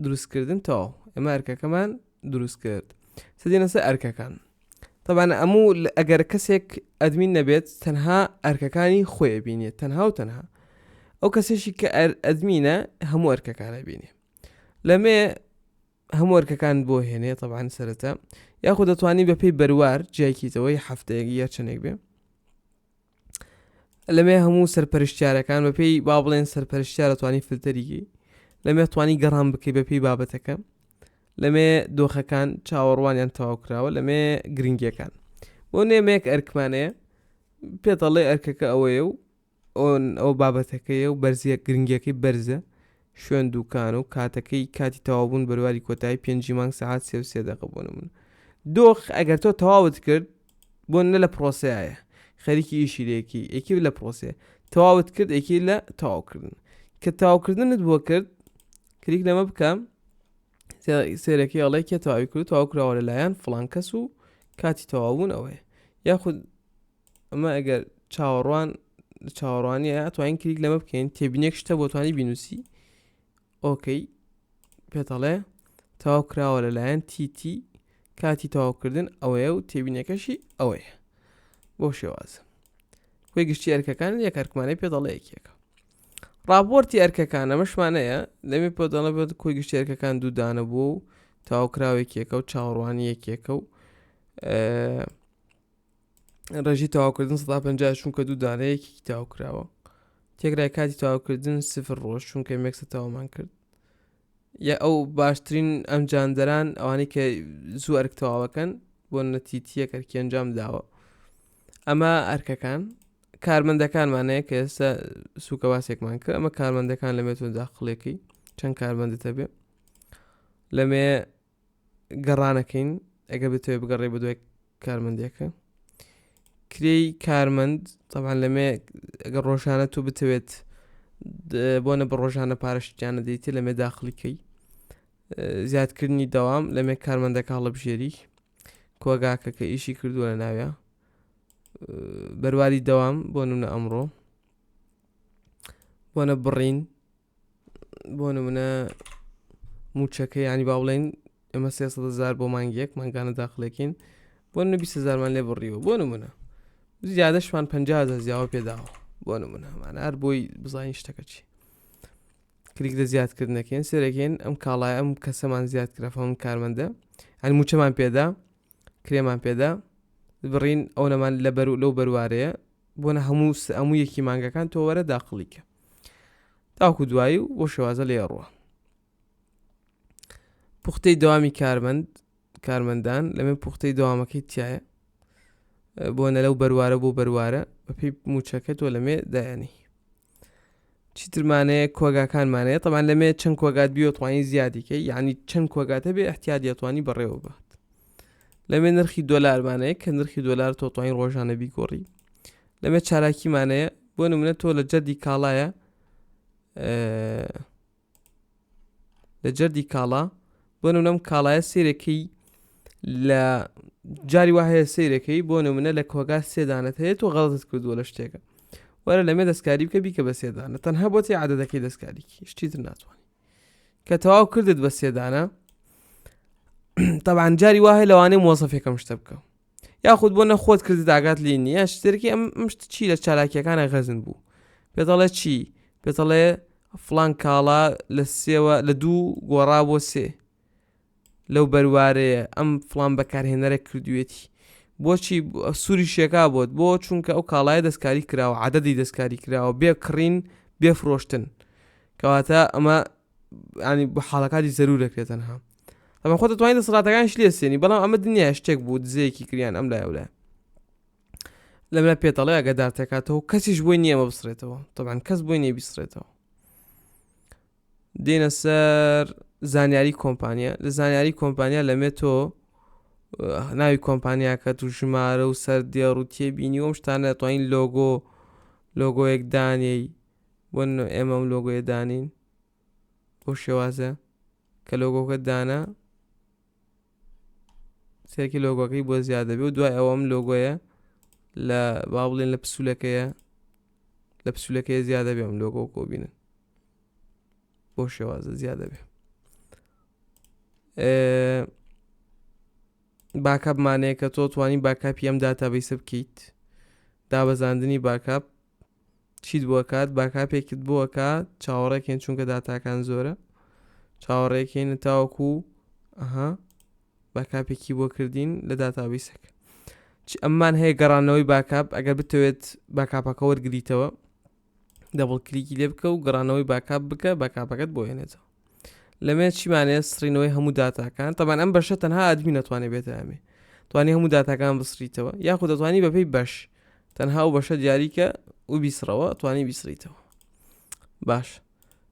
دروستکردن تەواو ئێمە ئەرکەکەمان دروست کرد سدێنە سەر ئەرکەکان طبعا ئەموو ئەگەر کەسێک admin نەبێت تەنها ئەرکەکانی خۆی بینێت تەنها و تەنها ئەو کەسێکی کە admin ە هەموو ئەرکەکانە بینێ لەمێ هەموو ئەرکەکان بۆ هێنێ طبعا سەرەتا یاخود دەتوانی بەپێی بەروار جیاکیتەوەی هەفتەیەک یا چەندێک بێ لەمێ هەموو سەرپەرشتیارەکان بەپێی با بڵێن سەرپەرشتیار توانی فلتەریکی لەمێ توانی گەڕان بکەی بەپێی بابەتەکە لەمێ دۆخەکان چاوەڕوانیان تەواو کراوە لەمێ گرنگیەکان بۆ نێمێک ئەرکمانەیە پێتەڵێ ئەرکەکە ئەوەیە و ئەو بابەتەکەیە و بەرزیە گرنگیەکەی بەرزە شوێن دوکان و کاتەکەی کاتی تەواوبوون بەرواری کۆتایی پێنجی مانگ سەعات سێ و سێ دەقە بۆ نمونە دۆخ ئەگەر تۆ تەواوت کرد بۆ نە لە پرۆسەیە خەریکی ئیشی لێکی یەکی لە پرۆسێ تەواوت کرد یەکی لە تەواوکردن کە تەواوکردنت بۆ کرد کلیک لەمە بکە سێرەکەی ئەڵێ کێ تەواوی کرد تەواو کراوە لەلایەن فڵان کەس و کاتی تەواوبوون ئەوەیە یاخود ئەمە ئەگەر چاوەڕوان چاوەڕوانیە توانین کلیک لەمە بکەین تێبینێک شتە بۆ توانی بینوسی okay پێتەڵێ تەواو کراوە لەلایەن TT کاتی تەواوکردن ئەوەیە و تێبینەکەشی ئەوەیە بۆ شێوازە کۆی گشتی ئەرکەکان یەک ئەرکمانەی پێدەڵێ یەکێکە ڕاپۆرتی ئەرکەکان ئەمەشمانەیە لەمێ پێدەڵێ بێت کۆی گشتی ئەرکەکان دوو دانە بوو و تەواوکراوێکێکە و چاوەڕوانی یەکێکە و ڕێژی تەواوکردن 150 چونکە دوو دانە یەکێکی تەواو کراوە تێکرای کاتی تەواوکردن سفر ڕۆژ چونکە مێکسە تەواومان کرد یا ئەو باشترین ئەنجامدەران ئەوانەی کە زوو ئەرک تەواوەکەن بۆ نەتیتیە کەرکی ئەنجام داوە ئەمە ئەرکەکان کارمەندەکانمانەیە کە ئێستا سوکە باسێکمان کرد ئەمە کارمەندەکان لە مێتۆ داخڵێکی چەند کارمەندت هەبێ لەمێ گەڕانەکەین ئەگەر بتەوێت بگەڕێ بە دوای کارمەندێکە کرێی کارمەند طبعا لەمێ ئەگەر ڕۆژانە تۆ بتەوێت بۆنە بە ڕۆژانە پارەشتیانە دەیتێ لەمێ داخلی کەی زیادکردنی دەوام لەمێ کارمەندەکە هەڵبژێری کۆگاکە کە ئیشی کردووە لە ناوێ بەرواری دەوام بۆ نمونە ئەمڕۆ بۆنە بڕین بۆ نمونە موچەکە ینی با بڵێن ئێمە 300 هزار بۆ مانگێک مانگانە داخلێکین بۆ نە 20 هزارمان لێ بڕیوە بۆ نمونە زیادەشمان 50 هزار زیاوە پێداوە بۆ نمونە هەمان هەر بۆی بزانین شتەکە چی کلیک لە زیادکردنەکەین سێرەکەین ئەم کاڵای ئەم کەسەمان زیاد کرا فەم کارمەندە هەن موچەمان پێدا کرێمان پێدا بڕین ئەو نەمان لە بەر لەو بەروارەیە بۆنە هەموو هەموو یەکی مانگەکان تۆ وەرە داخڵیکە تاوکو دوایی و بۆ شێوازە لێ ڕوە پوختەی دەوامی کارمەند کارمەندان لەمێ پوختەی دەوامەکەی تایە بۆ نە لەو بەروارە بۆ بەروارە بەپی موچەکە تۆ لەمێ دایانی چیترمانەیە کۆگاکانمانەیە تەمان لەمێ چەند کۆگات بیوتوانی زیادیکەی یعنی چەند کۆگاتە بێ احتیادیەتوانی بەڕێوە بات لەمێ نرخی دۆلارمانەیە کە نرخی دۆلار تۆتوانی ڕۆژانە بیگۆڕی. لەمێ چالاکیمانەیە بۆ نمونە تۆ لە جەردی کاڵایە لە جەردی کاڵا بۆ نمونەم کاڵایە سێرەکەی لە جاری وا هەیە سیرەکەی بۆ نمونە لە کۆگا سێدانەت هەیە تۆ غەڵتت کردووە لە شتێکە وەرە لەمێ دەستکاری بکە بیکە بە سێدانە تەنها بۆتی عادەتەکەی دەستکاریکی شتی تر ناتوانانی کە تەواو کردت بە سێدانە طبعا جاری وا هەیە لەوانەیە مۆزەفێکەم شتە بکە یاخود بۆ نەخۆت کردت ئاگات لێ نییە شتێکی ئەم شت چی لە چالاکیەکانە غەزن بوو پێتەڵێ چی پێتەڵێ فلان کاڵا لە سێوە لە دوو گۆڕا بۆ سێ لەو بەروارەیە ئەم فلان بەکارهێنەرە کردوێتی بۆچی سووری شێکا بۆت بۆ چونکە ئەو کاڵایە دەستکاری کراوە عادەدی دەستکاری کراوە بێ کڕین بێ فرۆشتن کەواتە ئەمە ینی بە حاڵەکاتی زەرور دەکرێت تەنها ئەمە خۆ دەتوانین دەسەڵاتەکانش لێسێنی بەڵام ئەمە دنیا شتێک بوو دزەیەکی کریان ئەم لای ئەولای لەمە پێتەڵێ ئەگەدار تێکاتەوە کەسیش بۆی نییە ئەمە بسڕێتەوە طبعا کەس بۆی نییە بیسڕێتەوە دێنە سەر زانیاری کۆمپانیا لە زانیاری کۆمپانیا لەمێ تۆ ناوی کۆمپانیاکەت و ژمارە و سەر دێڕ و تێبینی و ئەم شتانە دەتوانین لۆگۆ لۆگۆیەک دانێی بۆ ئێمە ئەم لۆگۆیە دانین بۆ شێوازە کە لۆگۆکە دانا سێکی لۆگۆکەی بۆ زیاد دەبێ و دوای ئەوەم لۆگۆیە لە با بڵێن لە پسولەکەیە لە پسولەکەی زیاد دەبێ ئەم لۆگۆ کۆبینن بۆ شێوازە زیاد دەبێ backup مانەیە کە تۆ توانی backup ی ئەم database ە بکەیت دابەزاندنی backup چیت بۆ کات backup ێکت بۆ کا چاوەڕێکین چونکە داتاکان زۆرە چاوەڕێکین تاوەکو ئەها backup ێکی بۆ کردین لە database ەکە ئەممان هەیە گەڕانەوەی backup ئەگەر بتەوێت backup ەکە وەرگریتەوە double click ی لێ بکە و گەڕانەوەی backup بکە backup ەکەت بۆ هێنێتەوە لەمێ چیمانەیە سڕینەوەی هەموو داتاکان تەبان ئەم بەشە تەنها admin نەتوانێت بێتە ئەمێ توانی هەموو داتاکان بسریتەوە یاخود دەتوانی بەپێی بەش تەنها ئەو بەشە دیاریکە و بیسڕەوە توانی بیسڕیتەوە باش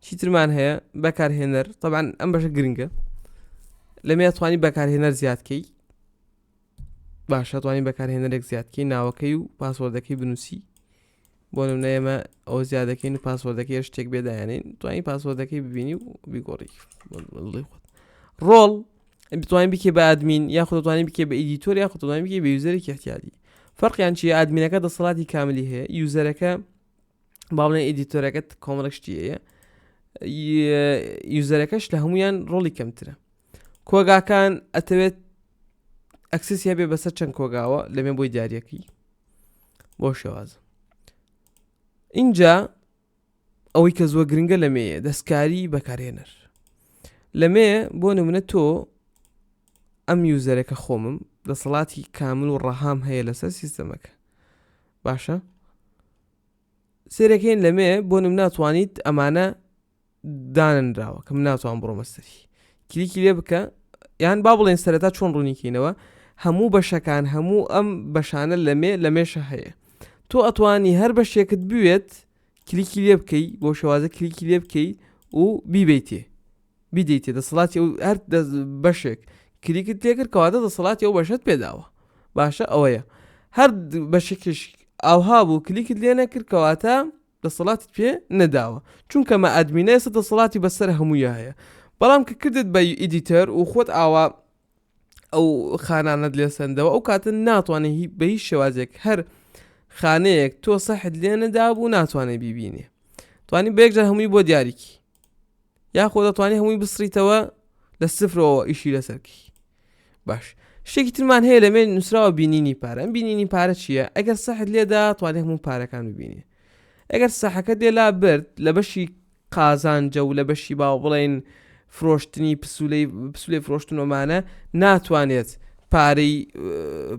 چیترمان هەیە بەکارهێنەر طبعا ئەم بەشە گرنگە لەمێ توانی بەکارهێنەر زیادکەی باشە توانی بەکارهێنەرێک زیادکەی ناوەکەی و password ەکەی بنووسی بۆ نمونە ئێمە ئەوە زیادەکەین و password ەکەی شتێک بێدایانین توانی password ەکەی ببینی و بیگۆڕی خۆت role بتوانین بکێ بە admin یاخود دەتوانین بکێ بە editor یاخود دەتوانین بکێ بە user ێکی احتیادی فەرقیان چیە admin ەکە دەسەڵاتی کاملی هەیە user ەکە با بڵێن editor ەکەت کۆمەڵێک شتی هەیە user ەکەش لە هەمویان role ی کەمترە کۆگاکان ئەتەوێت access ی هەبێ بەسەر چەند کۆگاوە لەمێ بۆی دیارەکەی بۆ شێوازە اینجا ئەوەی کە زۆر گرنگە لەمێیە دەستکاری بەکارهێنەر لەمێ بۆ نمونە تۆ ئەم user ەکە خۆمم دەسەڵاتی کامل و ڕەهام هەیە لەسەر سیستەمەکە باشە سێرەکەین لەمێ بۆ نم ناتوانیت ئەمانە دانەنراوە کە من ناتوانم بڕۆمە سەری کلیکی لێ بکە یان با بڵێن سەرەتا چۆن ڕوونیکەینەوە هەموو بەشەکان هەموو ئەم بەشانە لەمێ لە مێشە هەیە تۆ ئەتوانی هەر بەشێکت بوێت کلیکی لێ بکەی بۆ شێوازە کلیکی لێ بکەی و بیبیتێ بیدەیتێ دەسەڵاتی ئەو هەر بەشێک کلیکت لێکرد کەواتە دەسەڵاتی ئەو بەشەت پێداوە باشە ئەوەیە هەر بەشێکیش ئاوها بوو کلیکت لێ نەکرد کەواتە دەسەڵاتت پێ نەداوە چونکە مە admin ە ئێستا دەسەڵاتی بەسەر هەموویا هەیە بەڵام کە کردت بە editor و خۆت ئاوا ئەو خانانەت لێ سەندەوە ئەو کاتە ناتوانێت هی بە هیچ شێوازێک هەر خانەیەک تۆ سەحت لێ نەدابوو ناتوانێت بیبینێ توانی بە یەکجار هەمووی بۆ دیاریکی یاخۆ دەتوانانی هەمووی بسڕیتەوە لە سفرەوە ئیشی لەسەرکی باش شتێکی ترمان هەیە لەمێ نووسراوە بینینی پارە ئەم بینینی پارە چییە ئەگەر سەحت لێدا توانێت هەموو پارەکان ببینێ ئەگەر سەحەکە لێ لا برد لە بەشی قازانجە و لە بەشی باو بڵێن فرۆشتنی پسولەی پسولەی فرۆشتنەوەمانە ناتوانێت پارەی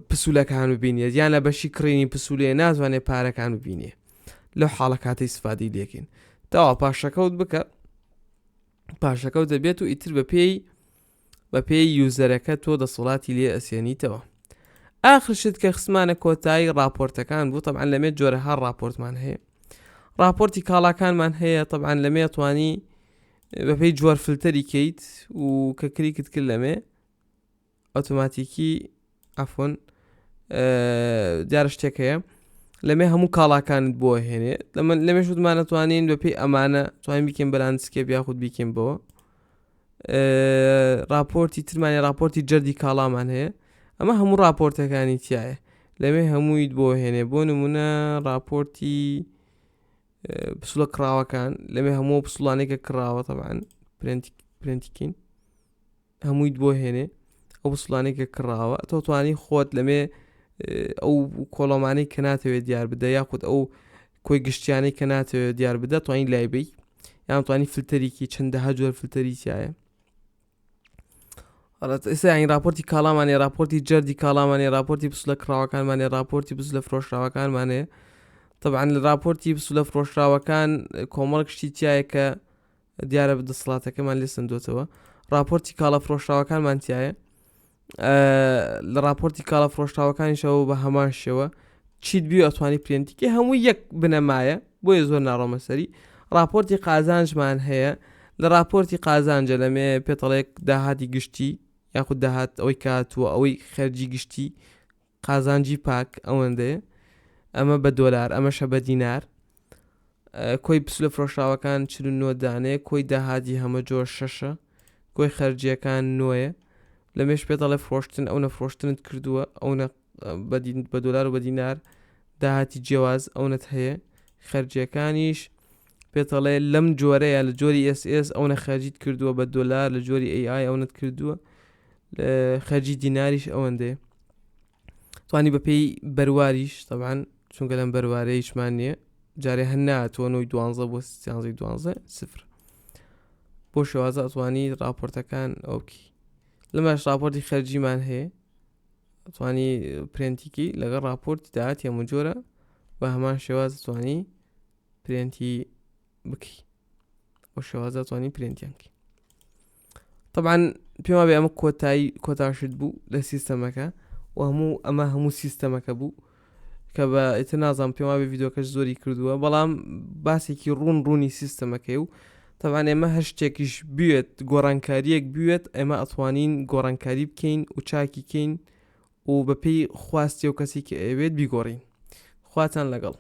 پسولەکان ببینێت یان لە بەشی کڕینی پسولەیە ناتوانێت پارەکان ببینێ لەو حاڵە کاتەی سفادەی لێکەین تاوا پاشەکەوت بکە پاشەکەوت دەبێت و ئیتر بە پێی بە پێی user ەکە تۆ دەسەڵاتی لێ ئەسێنیتەوە ئاخر شت کە خسمانە کۆتایی راپۆرتەکان بوو طبعا لەمێ جۆرەها راپۆرتمان هەیە راپۆرتی کاڵاکانمان هەیە طبعا لەمێ توانی بەپێی جۆر فلتەری کەیت و کە کلیکت کرد لەمێ ئۆتۆماتیکی عەفوەن دیارە شتێک هەیە. لەمێ هەموو کاڵاکانت بۆ هێنێ لەمن لەمێش وتمان ئەتوانین بە پێی ئەمانە توانین بیکەین بە landscape یاخود بیکەین بەوە راپۆرتی ترمانی راپۆرتی جەردی کاڵامان هەیە ئەمە هەموو راپۆرتەکانی تایە لەوێ هەموویت بۆ هێنێ بۆ نمونە راپۆرتی پسوڵە کڕاوەکان لەوێ هەموو پسوڵانێکە کڕاوە تەبان پرنتیکین هەموویت بۆ هێنێ ئەو پسوڵانەی کە کڕاوە تۆ توانی خۆت لەمێ ئەو column انەی کە ناتەوێت دیار بدە یاخود ئەو کۆی گشتیانەی کە ناتەوێت دیار بدە توانی لای بی یان توانی فلتەریکی چەندەها جۆر فلتەری تایە ئێستا یانی راپۆرتی کاڵامانێ راپۆرتی جەردی کاڵامانێ راپۆرتی پسولە کڕاوەکانمانێ راپۆرتی پسولە فرۆشراوەکانمانێ طبعا لە راپۆرتی پسولە فرۆشراوەکان کۆمەڵک شتی تایە کە دیارە دەسەڵاتەکەمان لێ سندۆتەوە راپۆرتی کاڵا فرۆشراوەکانمان تایە لە راپۆرتی کاڵا فرۆشراوەکانیشەوە بە هەمان شێوە چیت بی ئەتوانی پرێنتیکی هەموو یەک بنەمایە بۆیە زۆر ناڕۆمە سەری راپۆرتی قازانجمان هەیە لە راپۆرتی قازانجە لەمێ پێتەڵێک داهاتی گشتی یاخود داهات ئەوەی کاتووە ئەوەی خەرجی گشتی قازانجی پاک ئەوەندەیە ئەمە بە دۆلار ئەمەشە بە دینار کۆی پسولە فرۆشراوەکان 49 دانەیە کۆی داهاتی هەمە جۆر شەشە کۆی خەرجیەکان نۆیە لە مێش پێ دەڵێ فرۆشتن ئەو نەفرۆشتنت کردووە ئەو بە دۆلار و بە دینار داهاتی جیاواز ئەونەت هەیە خەرجیەکانیش پێتەڵێ لەم جۆرەیە لە جۆری SS ئەو نەخەرجیت کردووە بە دۆلار لە جۆری AI ئەونەت کردووە خەرجی دیناریش ئەوەندەیە توانی بەپێی بەرواریش تەبان چونکە لەم بەروارە هیچمان نییە جارێ هەر ناتوە نۆی دوانزە بۆ سیانزەی دوانزە سفر بۆ شێوازە ئەتوانی راپۆرتەکان ئەوکی لەماش راپۆرتی خەرجیمان هەیە توانی پرێنتیکی لەگەڵ راپۆرتی داهاتی هەموو جۆرە بە هەمان شێواز توانی پرێنتی بکەی بۆ شێوازە توانی پرێنتیان بکەی طبعا پێم وابێ ئەمە کۆتایی کۆتاشت بوو لە سیستەمەکە و هەموو ئەمە هەموو سیستەمەکە بوو کە بە ئیتر نازانم پێم وابێ ڤیدیۆکەش زۆری کردووە بەڵام باسێکی ڕوون ڕوونی سیستەمەکەی و تەبان ئێمە هەر شتێکیش بوێت گۆڕانکاریەک بوێت ئێمە ئەتوانین گۆڕانکاری بکەین و چاکی کەین و بەپێی خواستی و کەسی کە ئەوێت بیگۆڕین خواتان لەگەڵ.